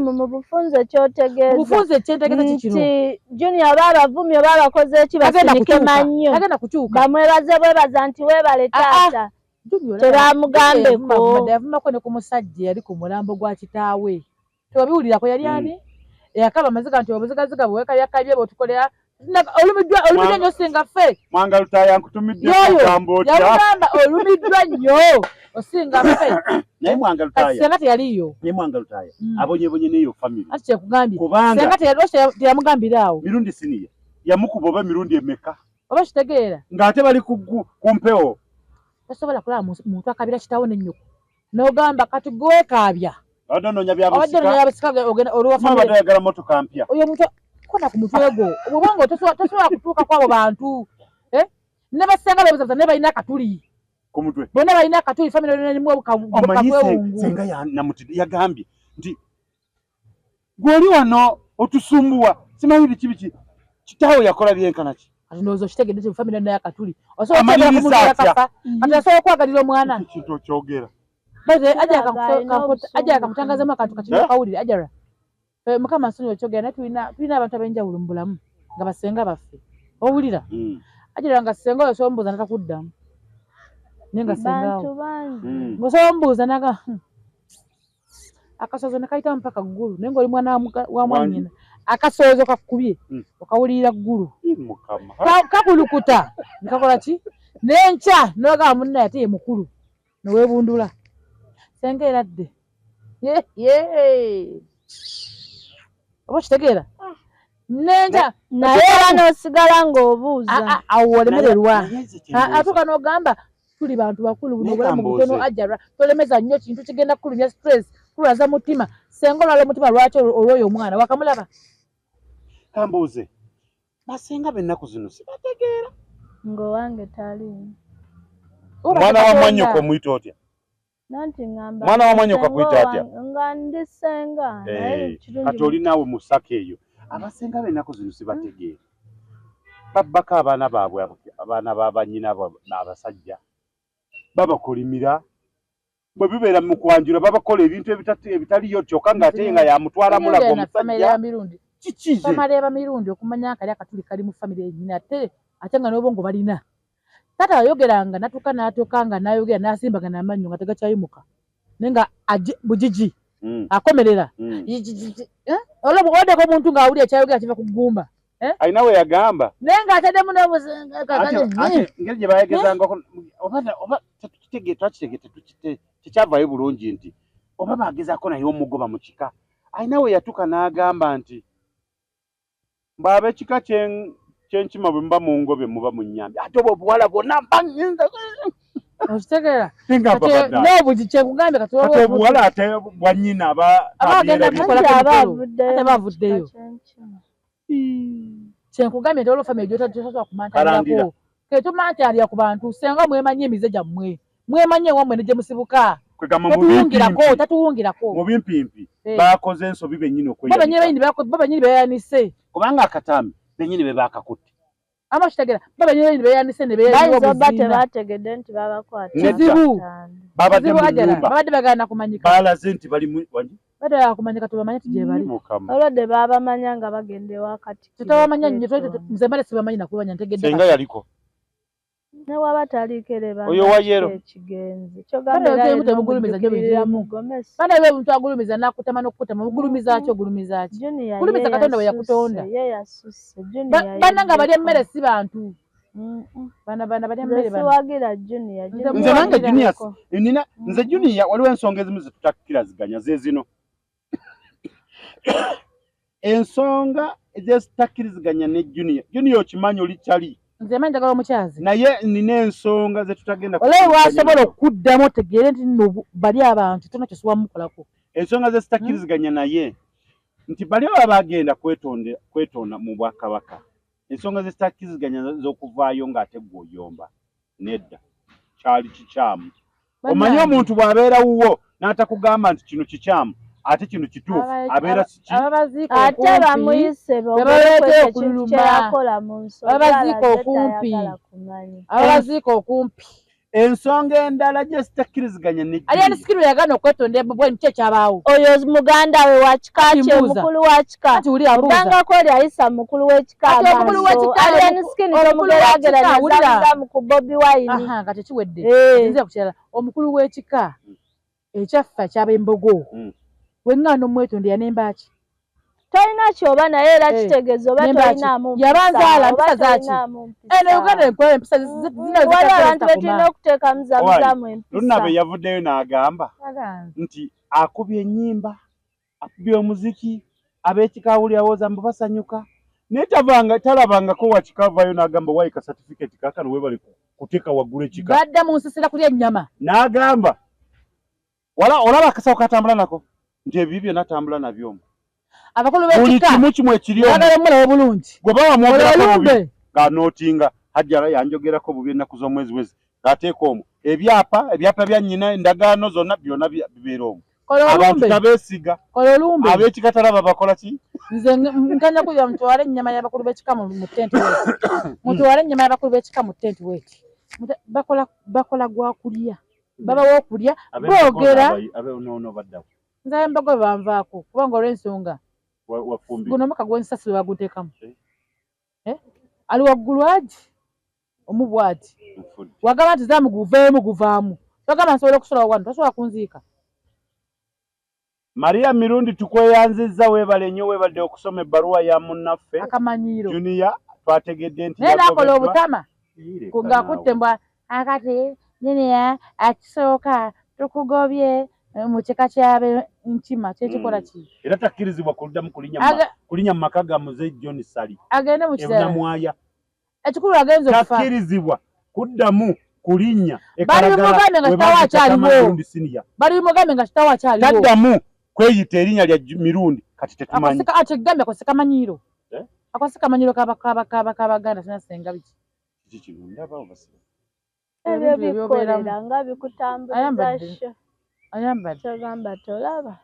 Speaker 2: mu bufunze kyotegeeza,
Speaker 1: bufunze kyentegeeza kikino
Speaker 2: nti Junior oba abavumi oba abakoze eki basinike mannyo,
Speaker 1: agenda kukyuka,
Speaker 2: bamwebaze bwebaza nti weebale taata. Tebamugambeko
Speaker 1: yavumako ne ku musajja yali ku mulambo gwa kitaawe, tewabiwulirako? Yali ani eyakaba amaziga nti obuzigaziga bwekayakabye bwetukolera olumiddwa olumiddwa nnyo singa ffe.
Speaker 3: Mwanga Lutaaya nkutumidde kugamba otya?
Speaker 1: Yamugamba olumiddwa nnyo osinga ffe.
Speaker 3: Naye Mwanga Lutaaya
Speaker 1: senga teyaliyo.
Speaker 3: Naye Mwanga Lutaaya abonyebonye n'eyo family.
Speaker 1: Ati kyekugambye
Speaker 3: kubanga
Speaker 1: senga teyamugambira awo.
Speaker 3: Mirundi senior yamukuba oba mirundi emeka?
Speaker 1: Oba kitegeera
Speaker 3: ng'ate bali ku mpewo.
Speaker 1: Tosobola kulaba muntu akabira kitaawo n'ennyoko n'ogamba kati gwekaabya.
Speaker 3: Obadde onoonya bya
Speaker 1: busika, ogenda olwa
Speaker 3: family. Obadde oyagala mmotoka mpya.
Speaker 1: Oyo omuntu kona ku mutwe gwo obwongo tosobola kutuuka kw'abo bantu. Ne basenga beebuzabuza naye balina akatuli
Speaker 3: ku mutwe,
Speaker 1: bonna balina akatuli, family yonna erimu
Speaker 3: omanyi senga yagambye nti gw'oli wano otusumbuwa simanyi biki biki, kitaawe yakola byenkana ki?
Speaker 1: Kati ndowooza okitegedde nti family yonna yakatuli. Osobola okukafa kati asobola okwagalira omwana
Speaker 3: kintu okyogera.
Speaker 1: Ajara kamutangazamu akantu kati kawulire. Ajara, Mukama nsonyiwe okyogera, naye tulina abantu ab'enjawulo mu bulamu nga basenga baffe, owulira? Ajara nga senga oyo osobola omubuuza natakuddamu, naye nga sengaawo ng'osobola omubuuza naga akasoozo ne kayitamu mpaka ggulu, naye ng'oli mwana wa mwannyina, akasoozo kakubye okawulirira ggulu kakulukuta nekakola ki n'enkya n'ogamba munnaye ate ye mukulu neweebundula senga eradde oba okitegeera nenja
Speaker 2: naye era n'osigala ng'obuuza
Speaker 1: awo olemererwa atuuka n'ogamba tuli bantu bakulu, buno obulamu butono. Ajara tolemeza nnyo kintu kigenda kukulumya, stress kulwaza mutima. Senga olwala omutima lwaki olw'oyo omwana wakamulaba?
Speaker 3: Kambuuze, basenga b'ennaku zino sibategeera.
Speaker 2: Ng'owange tali.
Speaker 3: Omwana wa mwannyoko omuyita otya?
Speaker 2: Nanti ngamba
Speaker 3: Mwana wa mwannyoko akuyita atya?
Speaker 2: Nga ndi senga naye
Speaker 3: kati oli naawe mu saka eyo, abasenga b'ennaku zino sibategeera. Babbako abaana baabwe, abaana ba bannyina abasajja babakolimira, bwe bibeera mu kwanjula babakola ebintu ebitaliyo, kyokka ng'ate nga yamutwala mulago omusajja kikize.
Speaker 1: Family eba mirundi okumanya akali akatuli kali mu family yennyini, ate nga n'obwongo balina. Taata yayogeranga natuuka n'atuuka nga n'ayogera n'asimbagana amannyo nga tegakyayimuka, naye nga bugigi akomerera. Olaba oddeko omuntu ng'awulira ekyayogera kiva ku ggumba.
Speaker 3: Alina we yagamba
Speaker 1: naye ng'ataddemu
Speaker 3: engeri gye bayegezangako oba tetukitegeera, twakitegeera tekyavaayo bulungi nti oba bagezaako naye omugoba mu kika. Alina we yatuuka n'agamba nti mbw'ab'ekika kyenkima bwe muba mungobye muba munnyambye, ate obwo obuwala bwonna mba nnyinza
Speaker 1: Okitegeera n'obugi kyekugambye
Speaker 3: kati obuwala ate bwa nnyina aba
Speaker 1: agenda ate bavuddeyo. Kyenkugambye nti olwo family gyotasobola kumantalirako ketumantalira ku bantu. Senga mwemanyi emize gyammwe, mwemanyi ewammwe ne gye musibuka. Tatuwungirako, tatuwungirako.
Speaker 3: Mu bimpimpi bakoze ensobi bennyini.
Speaker 1: Bo bennyini beyanise.
Speaker 3: Kubanga akatambi bennyini be bakakutte.
Speaker 1: Ama kitegeera, bo bennyini beyanise ne
Speaker 2: Bayinza obba tebategedde nti babakwata.
Speaker 1: Kizibu.
Speaker 3: Babadde mu nnyumba.
Speaker 1: Babadde bagala kumanyika.
Speaker 3: Balaze nti bali
Speaker 1: badde bagala kumanyika, tebamanye nti gye bali.
Speaker 2: Olwadde babamanya nga bagenda ewa Katikkiro.
Speaker 1: Tetabamanya nnyo, nze mbadde sibamanyi nakubamanya ntegedde.
Speaker 3: Senga yaliko.
Speaker 2: Newaba taliiko era
Speaker 3: Oyo wa yellow.
Speaker 2: Ekigenzi
Speaker 1: Temugulumiza nnyo bintu. Bana be omuntu agulumiza n'akutama n'okukutama, mugulumiza ki? Ogulumiza ki? Gulumiza Katonda bwe yakutonda. Bannange abalya emmere si bantu. Bana bana balya mmere bano.
Speaker 2: Siwagira Junior.
Speaker 3: Nze nange Junior nina, nze Junior waliwo ensonga ezimu zetutakkiriziganya, ze zino ensonga ezezitakkiriziganya ne Junior. Junior okimanyi oli kyali.
Speaker 1: Nze manyi njagala omukyazi.
Speaker 3: Naye nina ensonga zetutagenda
Speaker 1: Olabe lwasobola okuddamu otegeere nti nno bali abantu tona kyosobola mukolako.
Speaker 3: Ensonga zezitakkiriziganya naye nti bali baba bagenda kwetonda mu bwakabaka, ensonga zezitakkiriziganya z'okuvaayo ng'ate gwe oyomba, nedda, kyali kikyamu. Omanyi omuntu bw'abeera wuwo n'atakugamba nti kino kikyamu. Ate kino kituufu, abeera siki
Speaker 1: ababaziika
Speaker 2: ate
Speaker 1: okumpi
Speaker 2: bamuyise
Speaker 1: Bebaleeta
Speaker 2: ekintu
Speaker 1: okululuma.
Speaker 2: kyeyakola mu nsobi
Speaker 1: Babaziika
Speaker 2: alaze
Speaker 1: okumpi.
Speaker 2: tayagala kumanya.
Speaker 1: Ababaziika okumpi.
Speaker 3: Ensonga endala gye sitakkiriziganya ne
Speaker 1: Alien
Speaker 3: Julia.
Speaker 1: Skin yagaana okwetonda ebwe, nki ekyabaawo?
Speaker 2: Oyo muganda we wa kika
Speaker 1: Kati
Speaker 2: kye,
Speaker 1: mbuuza.
Speaker 2: mukulu wa kika.
Speaker 1: Kati wulira, mbuuza.
Speaker 2: Obbangako oli ayisa mukulu w'ekika
Speaker 1: Kati omukulu
Speaker 2: amaaso.
Speaker 1: w'ekika,
Speaker 2: Alien Skin
Speaker 1: omukulu w'ekika,
Speaker 2: tomugeraageranya
Speaker 1: wulira.
Speaker 2: Zamuzamu ku Bobi Wine.
Speaker 1: Aha, nga tekiwedde.
Speaker 2: Eh.
Speaker 1: Nze ku kirala, omukulu w'ekika ekyaffe ekyab'embogo, weŋŋaana omwetondera nemba ki?
Speaker 2: Tolina kyoba naye era
Speaker 1: Eh,
Speaker 2: kitegeeza oba
Speaker 1: nemba ki?
Speaker 2: tolinaamu mpisa,
Speaker 1: Yabanzaala
Speaker 2: oba
Speaker 1: mpisa zaaki?
Speaker 2: tolinaamu mpisa.
Speaker 1: Eno Uganda enkola empisa zino
Speaker 2: Waliwo abantu betulina okuteekamu Zamuzamu empisa.
Speaker 3: Lunabe yavuddeyo n'agamba nti akubye ennyimba, akubye omuziki, ab'ekika awulirawoza mbu basanyuka, naye tavanga talabangako wakika avaayo n'agamba wayi ka certificate kaakano weebale kuteeka waggulu ekika.
Speaker 1: Badda mu nsisira kulya ennyama.
Speaker 3: N'agamba wala olaba akasawo katambula nako nti ebibi byonna atambula nabyo omwo.
Speaker 1: Abakulu
Speaker 3: Buli
Speaker 1: b'ekika
Speaker 3: kimu kimu ekiri omwo.
Speaker 1: bagala omulaba obulungi.
Speaker 3: Gwe baba mwogerako bubi
Speaker 1: Olumbe.
Speaker 3: ng'anootinga Hajjara yanjogerako bubi ennaku z'omwezi wezi ng'ateeka omwo ebyapa bya nnyina, endagaano zonna byonna bibeera omwo.
Speaker 1: Kola
Speaker 3: Abantu
Speaker 1: olumbe.
Speaker 3: tabeesiga.
Speaker 1: Kola olumbe.
Speaker 3: Ab'ekika talaba bakola ki?
Speaker 1: Nze nkanya kuya mutwale ennyama y'abakulu b'ekika mu tent weti. Mutwale ennyama y'abakulu b'ekika mu tent weti. Bakola gwa kulya. Babawa okulya, boogera.
Speaker 3: Ab'ennono baddawo.
Speaker 1: Nze ab'embogo banvaako kubanga olw'ensonga.
Speaker 3: Wafumbirwa.
Speaker 1: Guno omukka gw'ensasi baguteekamu.
Speaker 3: Eh?
Speaker 1: Ali waggulu agi omu bw'ati.
Speaker 3: Nfudde.
Speaker 1: Wagamba nti zaamu guveemu guvaamu. Bagamba nsobola okusula wano, tosobola kunziika.
Speaker 3: Maria Mirundi tukweyanzizza, weebale nnyo, weebadde okusoma ebbaluwa ya munnaffe
Speaker 1: Akamanyiiro.
Speaker 3: Junior, twategedde nti
Speaker 1: Naye n'akola
Speaker 3: yagobeddwa.
Speaker 1: obutama
Speaker 3: Yireka
Speaker 1: ng'akutte
Speaker 3: naawe.
Speaker 1: mbwa akati Junior akisooka tukugobye mu kika ky'abe Nkima kyekikola ki?
Speaker 3: Era takkirizibwa kuddamu kulinnya mu maka ga Mzee John Ssali
Speaker 1: Agende mu kirala.
Speaker 3: Ebunamwaya.
Speaker 1: Ekikulu agenze okufa.
Speaker 3: Takkirizibwa kuddamu kulinnya e
Speaker 1: Bali
Speaker 3: Kalagala
Speaker 1: bimugambe nga
Speaker 3: we
Speaker 1: kitaawe
Speaker 3: baziika
Speaker 1: akyaliwo.
Speaker 3: Tamale Mirundi Senior.
Speaker 1: Bali bimugambe nga kitaawe akyaliwo.
Speaker 3: Taddamu kweyita erinnya lya Mirundi kati tetumanyi.
Speaker 1: Akigambye ako sikamanyiiro.
Speaker 3: Eh?
Speaker 1: Ako sikamanyiiro k'Abaganda sina senga biki.
Speaker 3: Kiki kino ndaba oba si?
Speaker 2: Ebyo
Speaker 1: Ebintu ebyobeeramu.
Speaker 2: bikolera nga bikutambuliza
Speaker 1: Ayambadde.
Speaker 2: sho.
Speaker 1: Ayambadde.
Speaker 2: Kyogamba tolaba.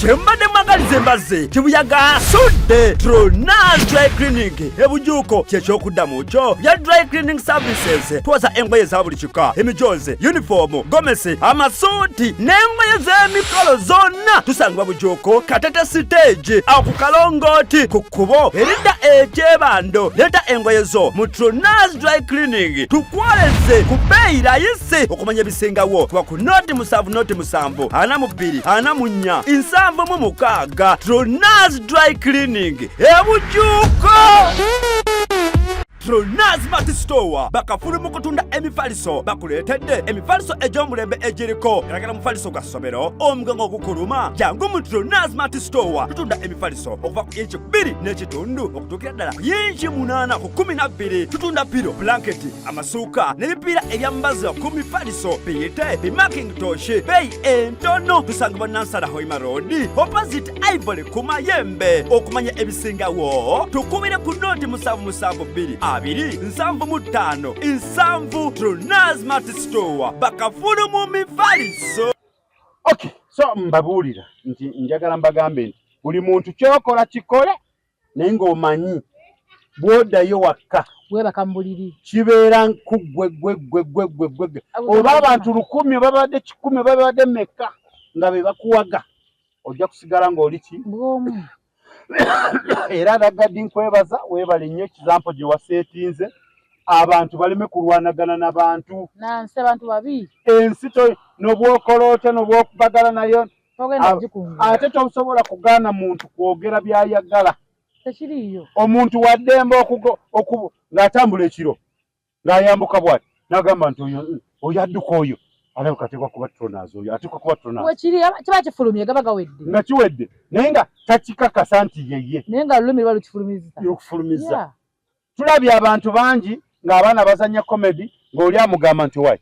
Speaker 4: Kyembadde mwagaliza embazzi kibuyaga asudde Tronas Dry Cleaning ebujuuko kyekyokuddamu kyo bya dry cleaning services. Twoza engoye za buli kika, emijozi, yunifoomu, gomesi, amasuuti n'engoye z'emikolo zonna. Tusangibwa Bujuuko, Katete stage, awo ku kalongooti ku kkubo eridda ekyebando. Leeta engoye zo mu Tronas Dry Cleaning tukwoleze ku bbeeyi rayisi. Okumanya ebisingawo kuba ku 0 7 0 7 42 44 76. Tronas Dry Cleaning ebujuuko. Tronas Mart Store bakafulu mu kutunda emifaliso, bakuleetedde emifaliso egy'omulembe egiriko galagala. Mufaliso gwa ssomero, omugongo ogukuluma, jangu mu Tronas Mart Store. Tutunda emifaliso okuva ku inchi 2.5 okutuukira ddala ku yinchi 8 ku 12. Tutunda pillow, blanketi, amasuuka n'ebipiira ebyambazibwa ku mifaliso, biyite bimakintosh, beeyi entono. Tusangibwa Nansana Hoima Road, opposite Ivory ku Mayembe. Okumanya ebisingawo tukubire ku 077 2 2 75 70. Tronas Mart Store bakafulu mu mifaliso.
Speaker 3: Okay, so mbabuulira nti njagala mbagambe nti buli muntu kyokola kikole naye ng'omanyi bw'oddayo wakka
Speaker 1: Weebaka mu buliri.
Speaker 3: Kibeera ku ggwe ggwe ggwe ggwe ggwe ggwe ggwe. Oba abantu 1,000 oba babadde 100 oba babadde mmeka nga be bakuwaga, ojja kusigala ng'oli ki?
Speaker 1: Bw'omu.
Speaker 3: Era Ragaddi, nkwebaza, weebale nnyo ekizampo gye waseetinze abantu baleme kulwanagana n'abantu.
Speaker 1: Nansi abantu babi.
Speaker 3: Ensi n'obwokola otya n'obwokubagala nayo
Speaker 1: Togenda kugikungula.
Speaker 3: Ate tosobola kugaana muntu kwogera by'ayagala.
Speaker 1: Tekiriiyo.
Speaker 3: Omuntu waddembe ng'atambula ekiro ng'ayambuka bw'ati n'agamba nti oyo adduka oyo alabika ateekwa kuba Tronas, oyo ateekwa kuba Tronas.
Speaker 1: Wekiri kiba kifulumye gaba gawedde.
Speaker 3: Nga kiwedde naye nga takikakasa nti yeye.
Speaker 1: Naye nga lulimi luba lukifulumiza.
Speaker 3: Okufulumiza. Tulabye abantu bangi ng'abaana bazannya comedy ng'oli amugamba nti wayi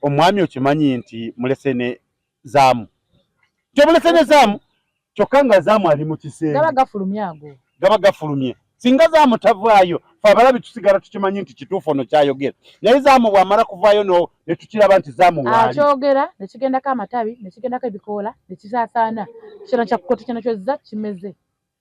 Speaker 3: omwami okimanyi nti mulese ne Zaamu, nti omulese ne Zaamu, kyokka nga Zaamu ali mu kisenge.
Speaker 1: Gaba gafulumye ago.
Speaker 3: Gaba gafulumye. Singa Zaamu tavaayo, fe abalabi tusigala tukimanyi nti kituufu ono kyayogera, naye Zaamu bw'amala kuvaayo no ne tukiraba nti Zaamu waali
Speaker 1: akyogera, ne kigendako amatabi, ne kigendako ebikoola, ne kisaasaana, kyona kyakukota, kyona kyozza kimeze.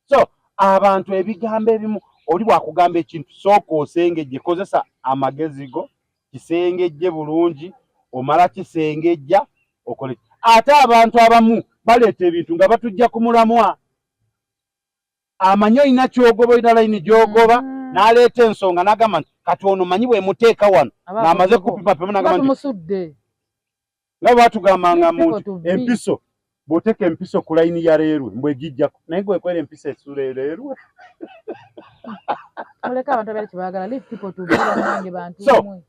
Speaker 3: So abantu ebigambo ebimu, oli bw'akugamba ekintu, sooka osengejje, kozesa amagezi go, kisengejje bulungi, omala kisengejja okole. Ate abantu abamu baleeta ebintu nga batujja ku mulamwa, amanyi olina kyogoba, olina layini gyogoba, n'aleeta ensonga n'agamba nti kati ono manyi bwemuteeka wano ng'amaze kupimapima, n'agamba nti
Speaker 1: musudde.
Speaker 3: Nga batugambanga
Speaker 1: Leave people
Speaker 3: muntu
Speaker 1: to be.
Speaker 3: Empiso, bw'oteeka empiso ku layini ya leerwe mbwegijjako, naye gwekwera empiso esula ereerwe.
Speaker 1: Muleke abantu abeera kyebaagala. Leave people to be, bannange, bantu
Speaker 3: So,
Speaker 1: mmwe.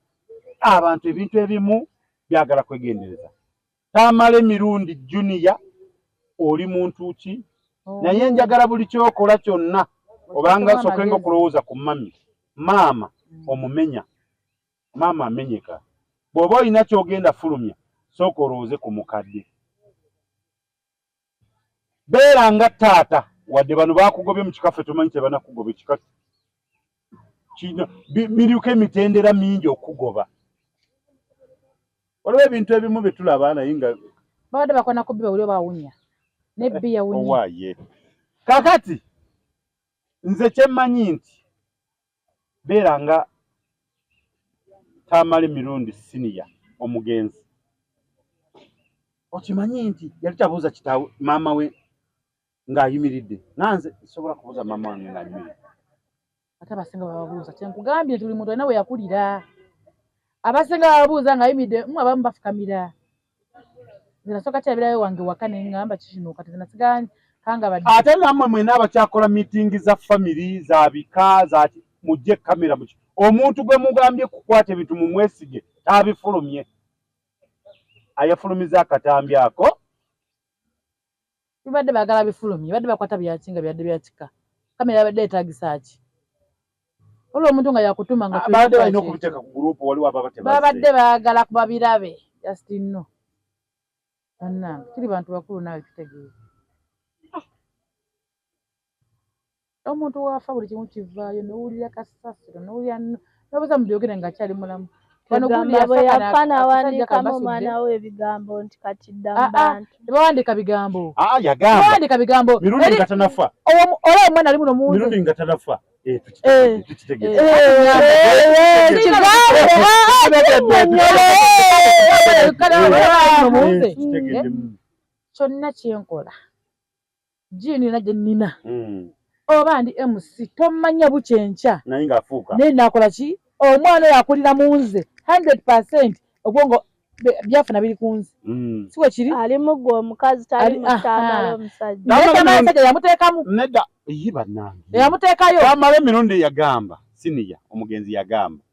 Speaker 3: Abantu ebintu ebimu byagala kwegendereza. Tamala Emirundi Junior, oli muntu ki?
Speaker 1: Oh.
Speaker 3: Naye njagala buli kyokola kyonna obanga
Speaker 1: Oteekemu
Speaker 3: sokenga
Speaker 1: amagezi.
Speaker 3: okulowooza ku mami, maama omumenya, maama amenyeka. Bw'oba olina kyogenda fulumya, sooka olowooze ku mukadde. Beera nga taata, wadde bano bakugobye mu kikaffe, tumanyi tebanakugoba ekika kino, biriko emitendera mingi okugoba. Waliwo ebintu ebimu bye tulaba naye nga
Speaker 1: Babadde bakwana ku bbi, bawuli bawunya nebbi yawunya.
Speaker 3: Owaaye, kakati nze kyemmanyi nti beera nga Tamala Emirundi Siniya omugenzi, okimanyi nti yali tabuuza kitaawe, maama we ng'ayimiridde. Nanze nsobola kubuuza maama wange ng'ayimiridde?
Speaker 1: Ate abasinga bababuuza. Kyenkugambye nti buli muntu alina we yakulira. Abasinga bababuuza ng'ayimiridde, mu abamu bafukamira. Nze nasooka kyabirayo wange waka ne ŋŋamba kikino, kati nze nasigala kangabadde.
Speaker 3: Ate nammwe mwena abakyakola miitingi za family, za bika, za mujje kamera muki, omuntu gwe mugambye kukwata ebintu mumwesige taabifulumye, ayafulumiza akatambi ako.
Speaker 1: Bibadde baagala bifulumye, badde bakwata byaki nga byadde byakika? Kamera yabadde yeetagisa ki? Olwo omuntu nga yakutuma nga
Speaker 3: Ah, babadde balina okubiteeka ku gurupu, waliwo ababa tebazze.
Speaker 1: Babadde baagala kuba birabe, just no. Bannange, tuli bantu bakulu naawe, tutegeera. Omuntu waafa buli kimu kivaayo, nowulira kasasiro, nowulira nobuza mubyogere ng'akyali mulamu. Wano gundi
Speaker 2: Egamba bwe
Speaker 1: yafa
Speaker 2: yafa
Speaker 1: akasajja
Speaker 2: n'awandiikamu
Speaker 1: kabasudde.
Speaker 2: omwana we ebigambo nti kati dda mu
Speaker 1: Ah, ah.
Speaker 2: bantu.
Speaker 1: Tebawandiika bigambo.
Speaker 3: Ah, yagamba
Speaker 1: Tebawandiika bigambo.
Speaker 3: Mirundi nga tanafa.
Speaker 1: Olaba omwana ali muno munze.
Speaker 3: Mirundi nga tanafa. Eh,
Speaker 1: Eh.
Speaker 3: tukitegedde.
Speaker 1: Eh.
Speaker 2: Kigambo
Speaker 1: Kale olaba ali muno munze.
Speaker 3: Tukitegedde.
Speaker 1: Kyonna kyenkola, jiini yonna gye nnina, oba ndi MC, tomanya bukyenkya.
Speaker 3: Naye ng'afuuka.
Speaker 1: Naye nakola ki? Omwana oyo akulira mu nze 100%, obwongo byafuna biri ku nze. Si bwe kiri?
Speaker 2: Ali mugwe omukazi, tali mukyamala omusajja.
Speaker 1: Naye Tamale omusajja yamuteekamu.
Speaker 3: Nedda, ye bannange.
Speaker 1: Yamuteekayo.
Speaker 3: Tamala Emirundi yagamba, siniya omugenzi yagamba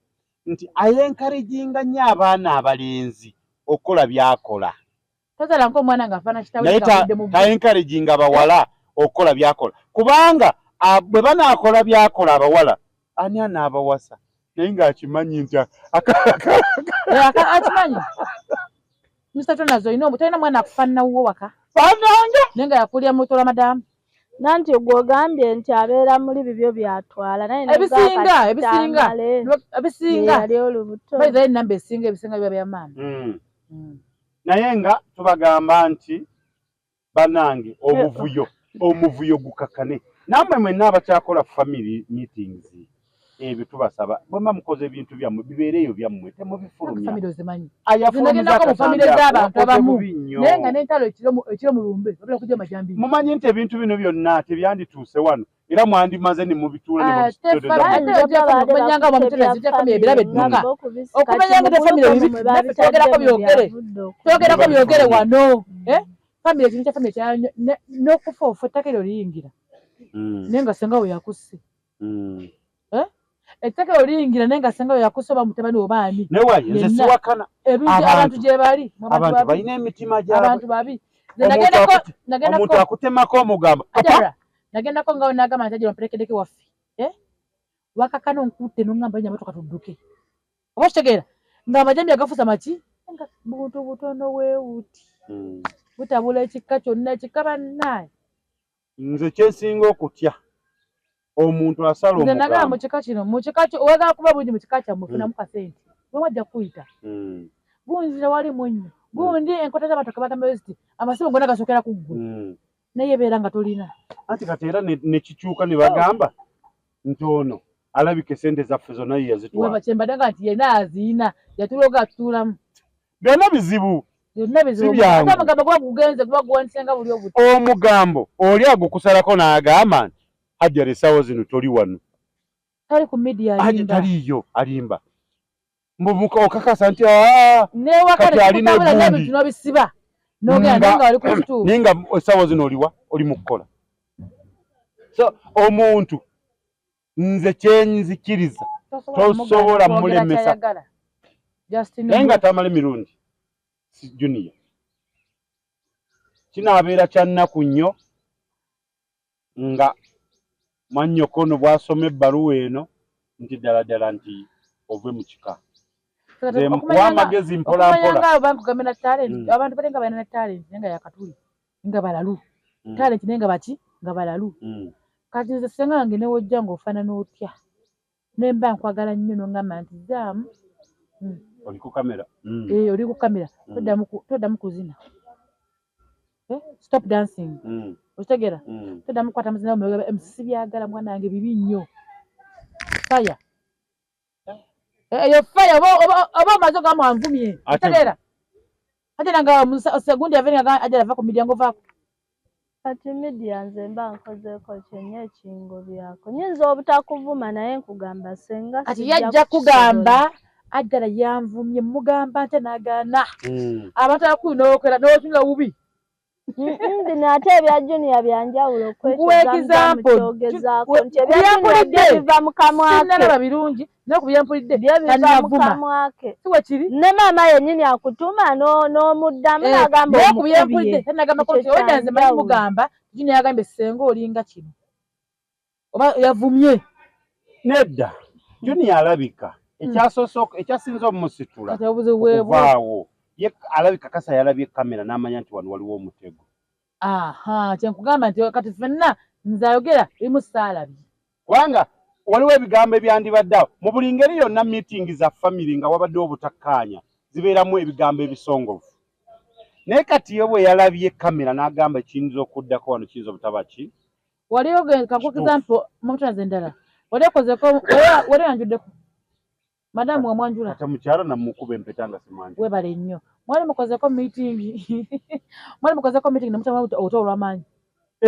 Speaker 3: nti ayenkarejinga nnyo abaana abalenzi okukola byakola.
Speaker 1: Tozaala nk'omwana ng'afaana kitaawe
Speaker 3: Naye
Speaker 1: ng'avudde mu
Speaker 3: taenkarejinga bawala okukola byakola, kubanga bwe banaakola byakola abawala, ani anaabawasa? Naye ng'akimanyi nti
Speaker 1: Eh, akimanyi. Mr. Tonazo, olina tolina mwana akufaanana wuwo waka?
Speaker 3: Banange.
Speaker 1: Naye nga yakulira mu luto lwa madaamu.
Speaker 2: Nanti gw'ogambye nti abeera muli bibyo byatwala, naye
Speaker 1: Ebisinga, ebisinga, ebisinga.
Speaker 2: Yali olubuto.
Speaker 1: By the way, namba esinga, ebisinga biba bya maama.
Speaker 3: Naye nga tubagamba nti banange, obuvuyo, omuvuyo gukakane. Nammwe mwenna abakyakola family meetings, ebyo tubasaba, bwemba mukoze ebintu byammwe bibeereeyo byammwe, temubifulumya.
Speaker 1: Family ozimanyi.
Speaker 3: Ayafulumiza
Speaker 1: Zinagendako mu family
Speaker 3: akatambi ako,
Speaker 1: z'abantu
Speaker 3: wakoze
Speaker 1: abamu.
Speaker 3: bubi nnyo.
Speaker 1: Naye nga n'entalo ekiro mu lumbe babera kujja amajambi.
Speaker 3: Mumanyi nti ebintu bino byonna tebyandituuse wano, era mwandimaze ne mubituula ne
Speaker 1: Ah,
Speaker 3: mubitoteza.
Speaker 1: ate ojja family okumanya nga bamutera zijja family ebirabe edduka. Okumanya nga te family ebibi, naffe twogerako byogere. Twogerako byogere wano. Eh? Family, ekintu kya family kya n'okufa ofa ettaka eryo liyingira. Naye nga senga we yakusse. Eh? Ettaka eryo liyingira, naye nga senga we yakusse oba mutabani oba ani.
Speaker 3: Naye wayi nze
Speaker 1: Yenna.
Speaker 3: siwakana.
Speaker 1: Ebintu abantu gye bali. Mu
Speaker 3: abantu
Speaker 1: babi.
Speaker 3: balina emitima gyabwe.
Speaker 1: Abantu babi. Nze
Speaker 3: Omuntu
Speaker 1: nagendako nagendako
Speaker 3: omuntu akutemako omugamba
Speaker 1: Ajara, nagendako nga nagamba nti ajira mperekedeko waffe. Eh? Wakakano nkutte n'ongamba nnya motoka tudduke. Oba okitegeera? Nga amajambi agafuusa maki? Nga buntu butono weewuti. Butabula ekika kyonna, ekika bannaaye.
Speaker 3: Nze kyensinga okutya Omuntu asala
Speaker 1: Nze nagala
Speaker 3: omugambo.
Speaker 1: Mu kika kino, mu kika kyo oyagala kuba bulungi, mu kika kyammwe funamu kasente, bwe ajja kukuyita. Gundi tewali munnyo, gundi enkota z'amatooke bagamba ziti amasimu gonna gasookera ku ggwe. Naye beera nga tolina.
Speaker 3: Anti kati era ne kikyuka ne bagamba nti ono alabika esente zaffe zonna ye yazitwala.
Speaker 1: Weba kyembadde nga nti yenna aziina, yatuloga atutuulamu.
Speaker 3: Byonna bizibu.
Speaker 1: Byonna bizibu.
Speaker 3: Si byangu.
Speaker 1: Ate omugambo guba gugenze, guba guwanise nga buli obuti.
Speaker 3: Omugambo oli agukusalako n'agamba nti Hajjara, essaawa zino toli wano.
Speaker 1: Tali ku media.
Speaker 3: Haji
Speaker 1: alimba.
Speaker 3: Taliiyo, alimba. Mbubuka okakasa nti aa
Speaker 1: newaka
Speaker 3: kati alina
Speaker 1: nekutambula
Speaker 3: egundi.
Speaker 1: n'ebintu n'obisiba n'ogenda naye nga wali ku kituufu.
Speaker 3: Naye nga essaawa zino oliwa? Oli mu kukola. So omuntu nze kyenzikiriza, tosobola mulemesa.
Speaker 1: Kyayagala. Justin
Speaker 3: Naye nga tamala emirundi si Junior, kinaabeera kya nnaku nnyo nga mwannyoko ono bw'asoma ebbaluwa eno nti ddala ddala nti ove mu kika. Nze nkuwa amagezi mpola
Speaker 1: okumanya
Speaker 3: mpola.
Speaker 1: Nga abo bankugambye na talent. Abantu balinga balina talent naye nga yakatuli, nga balalu. Talent naye nga baki, nga balalu. Kati nze senga wange newojja ng'ofaanana otya, nemba nkwagala nnyo, nongamba nti zaamu
Speaker 3: Oli ku kamera.
Speaker 1: Eh, oli ku kamera. Toddamu kuzina. Eh, stop dancing. Okitegeera? Toddamu kukwata muzina. Sibyagala mwana wange, bibi nnyo. Fire. Eh, eyo fire oba omaze ogamba wanvumye. Okitegeera? Ate nanga segundi aveni ajala ava ku media ngovaako.
Speaker 2: Kati media nze mba nkozeeko kyenyo ekingobyako, nyinza obutakuvuma naye nkugamba senga
Speaker 1: Kati
Speaker 2: sijja
Speaker 1: yajja
Speaker 2: kukisobola.
Speaker 1: Kugamba ajjala yanvumye, mugamba ntya n'agaana. Abantu abakulu n'okwera n'otunula bubi.
Speaker 2: Bino ate ebya Junior byanjawulo.
Speaker 1: Nkuwa example.
Speaker 2: Kyogezaako nti ebya Junior byo
Speaker 1: Byempulidde.
Speaker 2: biva mu kamwa ke.
Speaker 1: Sinnalaba birungi, naye ku byempulidde
Speaker 2: Byo biva mu
Speaker 1: tannavuma.
Speaker 2: kamwa ke.
Speaker 1: Si bwe kiri?
Speaker 2: Ne maama yennyini akutuma n'omuddamu.
Speaker 1: Eh,
Speaker 2: n'agamba
Speaker 1: naye ku byempulidde
Speaker 2: omukubye.
Speaker 1: tannagambako
Speaker 2: Ekyo
Speaker 1: nti obwedda nze manyi.
Speaker 2: kyanjawulo.
Speaker 1: Mugamba Junior yagambye senga olinga kino oba yavumye.
Speaker 3: Nedda, Junior alabika ekyasoose ekyasinze omumusitula
Speaker 1: Kati obuzibu bwebwo.
Speaker 3: okuvaawo, ye alabika kasa yalabye kamera n'amanya nti wano waliwo omutego.
Speaker 1: Aha, kyenkugamba nti kati ffenna nze ayogera erimu saalabye.
Speaker 3: Kubanga waliwo ebigambo ebyandibadde awo. Mu buli ngeri yonna, meeting za family nga wabaddewo obutakkaanya zibeeramu ebigambo ebisongovu, naye kati ye bwe yalabye kamera n'agamba ekiyinza okuddako wano kiyinza obutaba ki.
Speaker 1: Wali kankuwa
Speaker 3: Kituufu.
Speaker 1: example mutanaze endala, wali okozeko, wali oyanjuddeko madamu wamwanjula?
Speaker 3: Kati omukyala namukuba empeta nga simwanjula.
Speaker 1: Webale nnyo. Mwali mukozeko meeting, mwali mukozeko meeting nemutamu obuto olw'amaanyi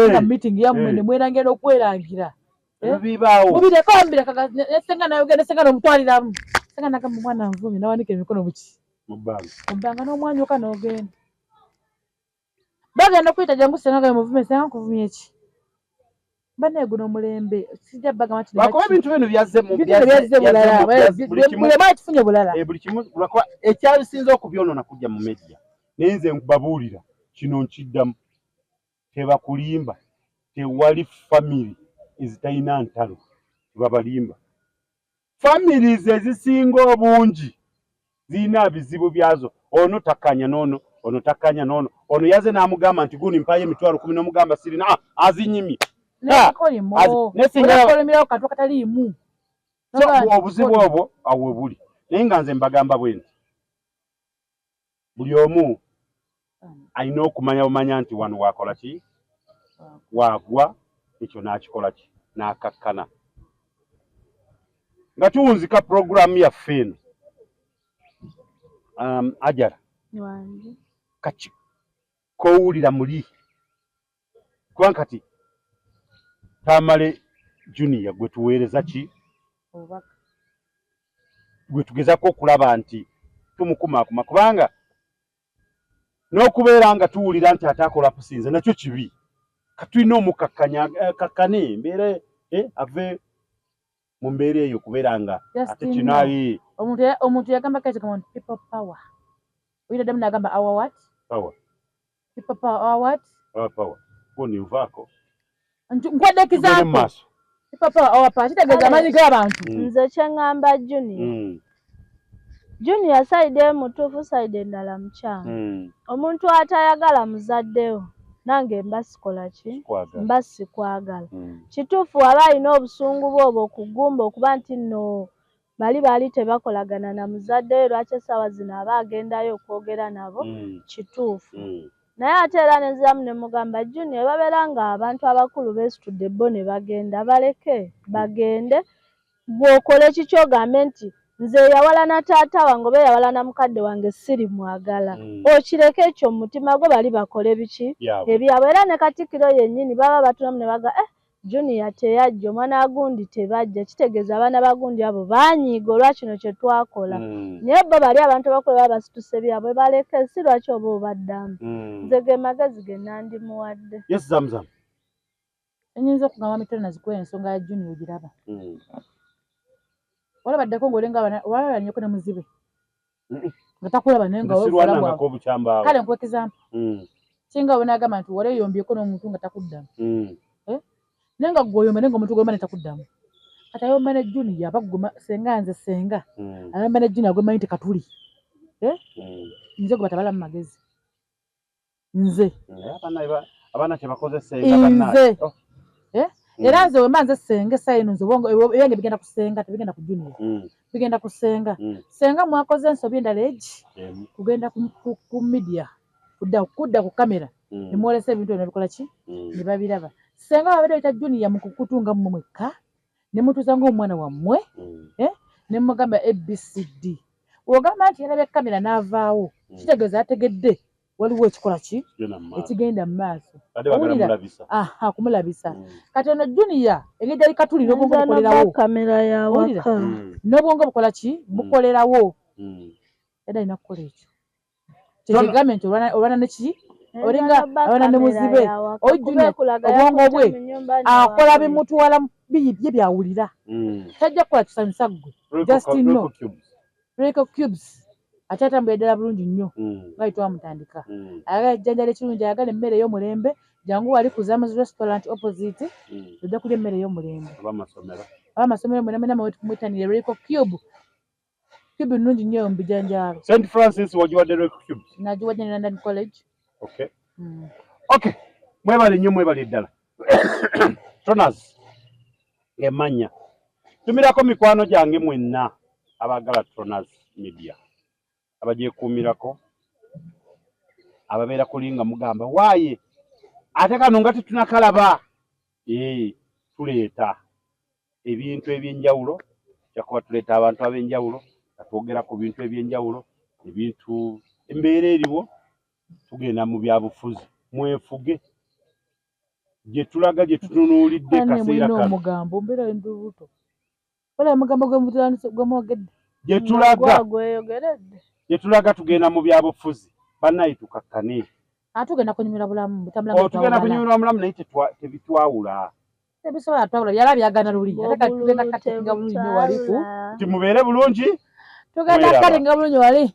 Speaker 1: nga meeting yammwe ne mwerangira n'okwerangira? Eh?
Speaker 3: Bibaawo.
Speaker 1: Mubireko, mubireka. Nesenga nayogera, nesenga nomutwaliramu, senga nagamba omwana nvumye, nawanika emikono buki
Speaker 3: mu bbanga.
Speaker 1: Mu bbanga, n'omwanyuka n'ogenda, bagenda okuyita jangu senga gaye muvume. Senga nkuvumye ki? Banaye guno omulembe sijja bagamba nti
Speaker 3: Lwakuba ebintu bino byazze mu
Speaker 1: Bintu bino byazze bulala.
Speaker 3: Buli kimu.
Speaker 1: Buli omu akifunye bulala.
Speaker 3: Eh, buli kimu, lwakuba ekyabisinze okubyonoona kujja mu media, naye nze nkubabuulira kino, nkiddamu, tebakulimba, tewali family ezitalina ntalo, tebabalimba. Families ezisinga obungi zirina bizibu byazo. Ono takkanya n'ono, ono takkanya n'ono, ono yaze n'amugamba nti gundi mpayo 100,000, n'omugamba sirina. Ah, azinyimye.
Speaker 1: Nekikolimo.
Speaker 3: Nesinga
Speaker 1: Olimirawo kantu akataliimu.
Speaker 3: So obuzibu obwo awo we buli, naye nga nze mbagamba bwe nti buli omu alina okumanya bumanya nti wano wakola ki, waagwa ekyo n'akikola ki, n'akakkana. Nga tuwunzika puroguramu yaffe eno, Ajara,
Speaker 2: Wange.
Speaker 3: Kaki kowulira muli? Kubanga kati Tamale Junior gwe tuweereza ki,
Speaker 1: Obubaka.
Speaker 3: Gwe tugezako okulaba nti tumukumaakuma, kubanga n'okubeera nga tuwulira nti ate akola pusinze nakyo kibi. Katulina omukakkanya eh, kakkane embeera eh, ave mu mbeera eyo kubeera nga ate
Speaker 1: Justin,
Speaker 3: kino ayi
Speaker 1: Omuntu yagamba kati kama people power. Oyita ddamu n'agamba our what?
Speaker 3: Power.
Speaker 1: People power, our what?
Speaker 3: Our power gundi nvaako.
Speaker 1: Nkwadde
Speaker 3: Tugende mu
Speaker 1: example.
Speaker 3: maaso.
Speaker 1: People power, our power kitegeeza amaanyi g'abantu.
Speaker 2: Nze kye ŋŋamba Junior, Junior side emu mutuufu, side endala mukyamu. Omuntu atayagala muzaddewo Nange mba sikola ki? Mba sikwagala. Kituufu aba alina obusungu bwe obwo okugumba okuba nti nno bali baali tebakolagana na muzadde we, lwaki essaawa zino aba agendayo okwogera nabo? Kituufu. Naye ate era ne nziramu ne mugamba, Junior, babeera nga abantu abakulu beesitudde bo ne bagenda, baleke bagende, ggwe okole kiki ogambe nti nze eyawalana taata wange oba eyawalana mukadde wange siri mwagala. Okireke ekyo mu mutima gwo, bali bakole biki ebyabwe. Era ne Katikkiro yennyini baba batunamu ne baga Junior teyajja, omwana wa gundi tebajja, kitegeeza abaana ba gundi abo baanyiiga olwa kino kye twakola. Naye bo bali abantu abakulu baba basituse byabwe, baleke, si lwaki oba obaddamu. Nze ge magezi ge nandimuwadde.
Speaker 3: Yes, Zamzam.
Speaker 1: Enyinza okugamba mitoro nazikuwa ensonga ya Junior ogiraba. Walabaddeko ng'olenga walabanyeko ne muzibe. Nga takulaba naye nga
Speaker 3: sirwanangako obukyambaawo.
Speaker 1: Kale nkuwa example. Singa we n'agamba nti wali oyombyeko n'omuntu nga takuddamu. Naye nga ggwe oyomba naye ng'omuntu gw'oyomba naye takuddamu. Kati ayomba ne Junior aba ggwe senga nze senga. Ayomba ne Junior gwe mmanyi nti katuli. Nze gwe batabala mu magezi. Nze.
Speaker 3: Abaana kye bakoze senga bannange.
Speaker 1: Nze. Era nze wemba nze senga essaawa eno nze ebyange bigenda kusenga, tebigenda ku Junior. Bigenda kusenga. Senga mwakoze ensobi endala egi kugenda ku media kudda ku kamera ne mwolesa ebintu ebyo nebikola ki ne babiraba. Senga babadde bayita Junior mu kukutunga mmwe mwekka ne mutuuza ng'omwana wammwe ne mugamba ABCD. Bw'ogamba nti yalabye kamera n'avaawo, kitegeeza ategedde waliwo ekikola ki ekigenda mu maaso. Aha, kumulabisa. Kati ono Junior engeri gyali katuli n'obwongo bukolerawo.
Speaker 2: Kamera ya waka.
Speaker 1: N'obwongo bukola ki? Bukolerawo. Era alina kukola ekyo. Kyekigambye nti olwana ne ki? Olinga olwana ne muzibe. Oyo Junior obwongo bwe akola bimutwala bye byawulira. Tajja kukola kisanyusa ggwe. Just know. Rico Cubes akyatambulira ddala bulungi nnyo nga bwe twamutandika. Ayagala ejjanjala ekirungi, ayagala emmere ey'omulembe, jangu wali ku Zams Restaurant opposite, ojja kulya emmere ey'omulembe. Abamasomero mwena mwena mwetanire Rico Cube. Cube nnungi nnyo mu bijanjaalo.
Speaker 3: St Francis wagiwadde Rico Cubes?
Speaker 1: Nagiwadde ne London College.
Speaker 3: Okay. Okay. Mwebale nnyo, mwebale ddala. Tronas emanya. Tumirako mikwano gyange mwenna abaagala Tronas Media, abagyekuumirako, ababeera kuli nga mugamba waaye ate kano nga tetunakalaba. Tuleeta ebintu ebyenjawulo, kyakuba tuleeta abantu ab'enjawulo nga twogera ku bintu ebyenjawulo, ebintu embeera eriwo. Tugenda mu byabufuzi, mwefuge gye tulaga gye tutunuulidde kaseera kano.
Speaker 1: Omugambo mbeera ndi lubuto. Wala omugambo gwe mwogedde.
Speaker 3: Gye tulaga gye tulaga tugenda mu byabufuzi, bannaye tukakkane.
Speaker 1: Tugenda kunyumira bulamu.
Speaker 3: Tugenda kunyumirwa bulamu naye tebitwawula.
Speaker 1: Tebisobola twawula, byala byagana luli. Ate kati tugenda katinga bulungi nnyo wali ku.
Speaker 3: Nti mubeere bulungi.
Speaker 1: Tugenda katinga bulungi wali.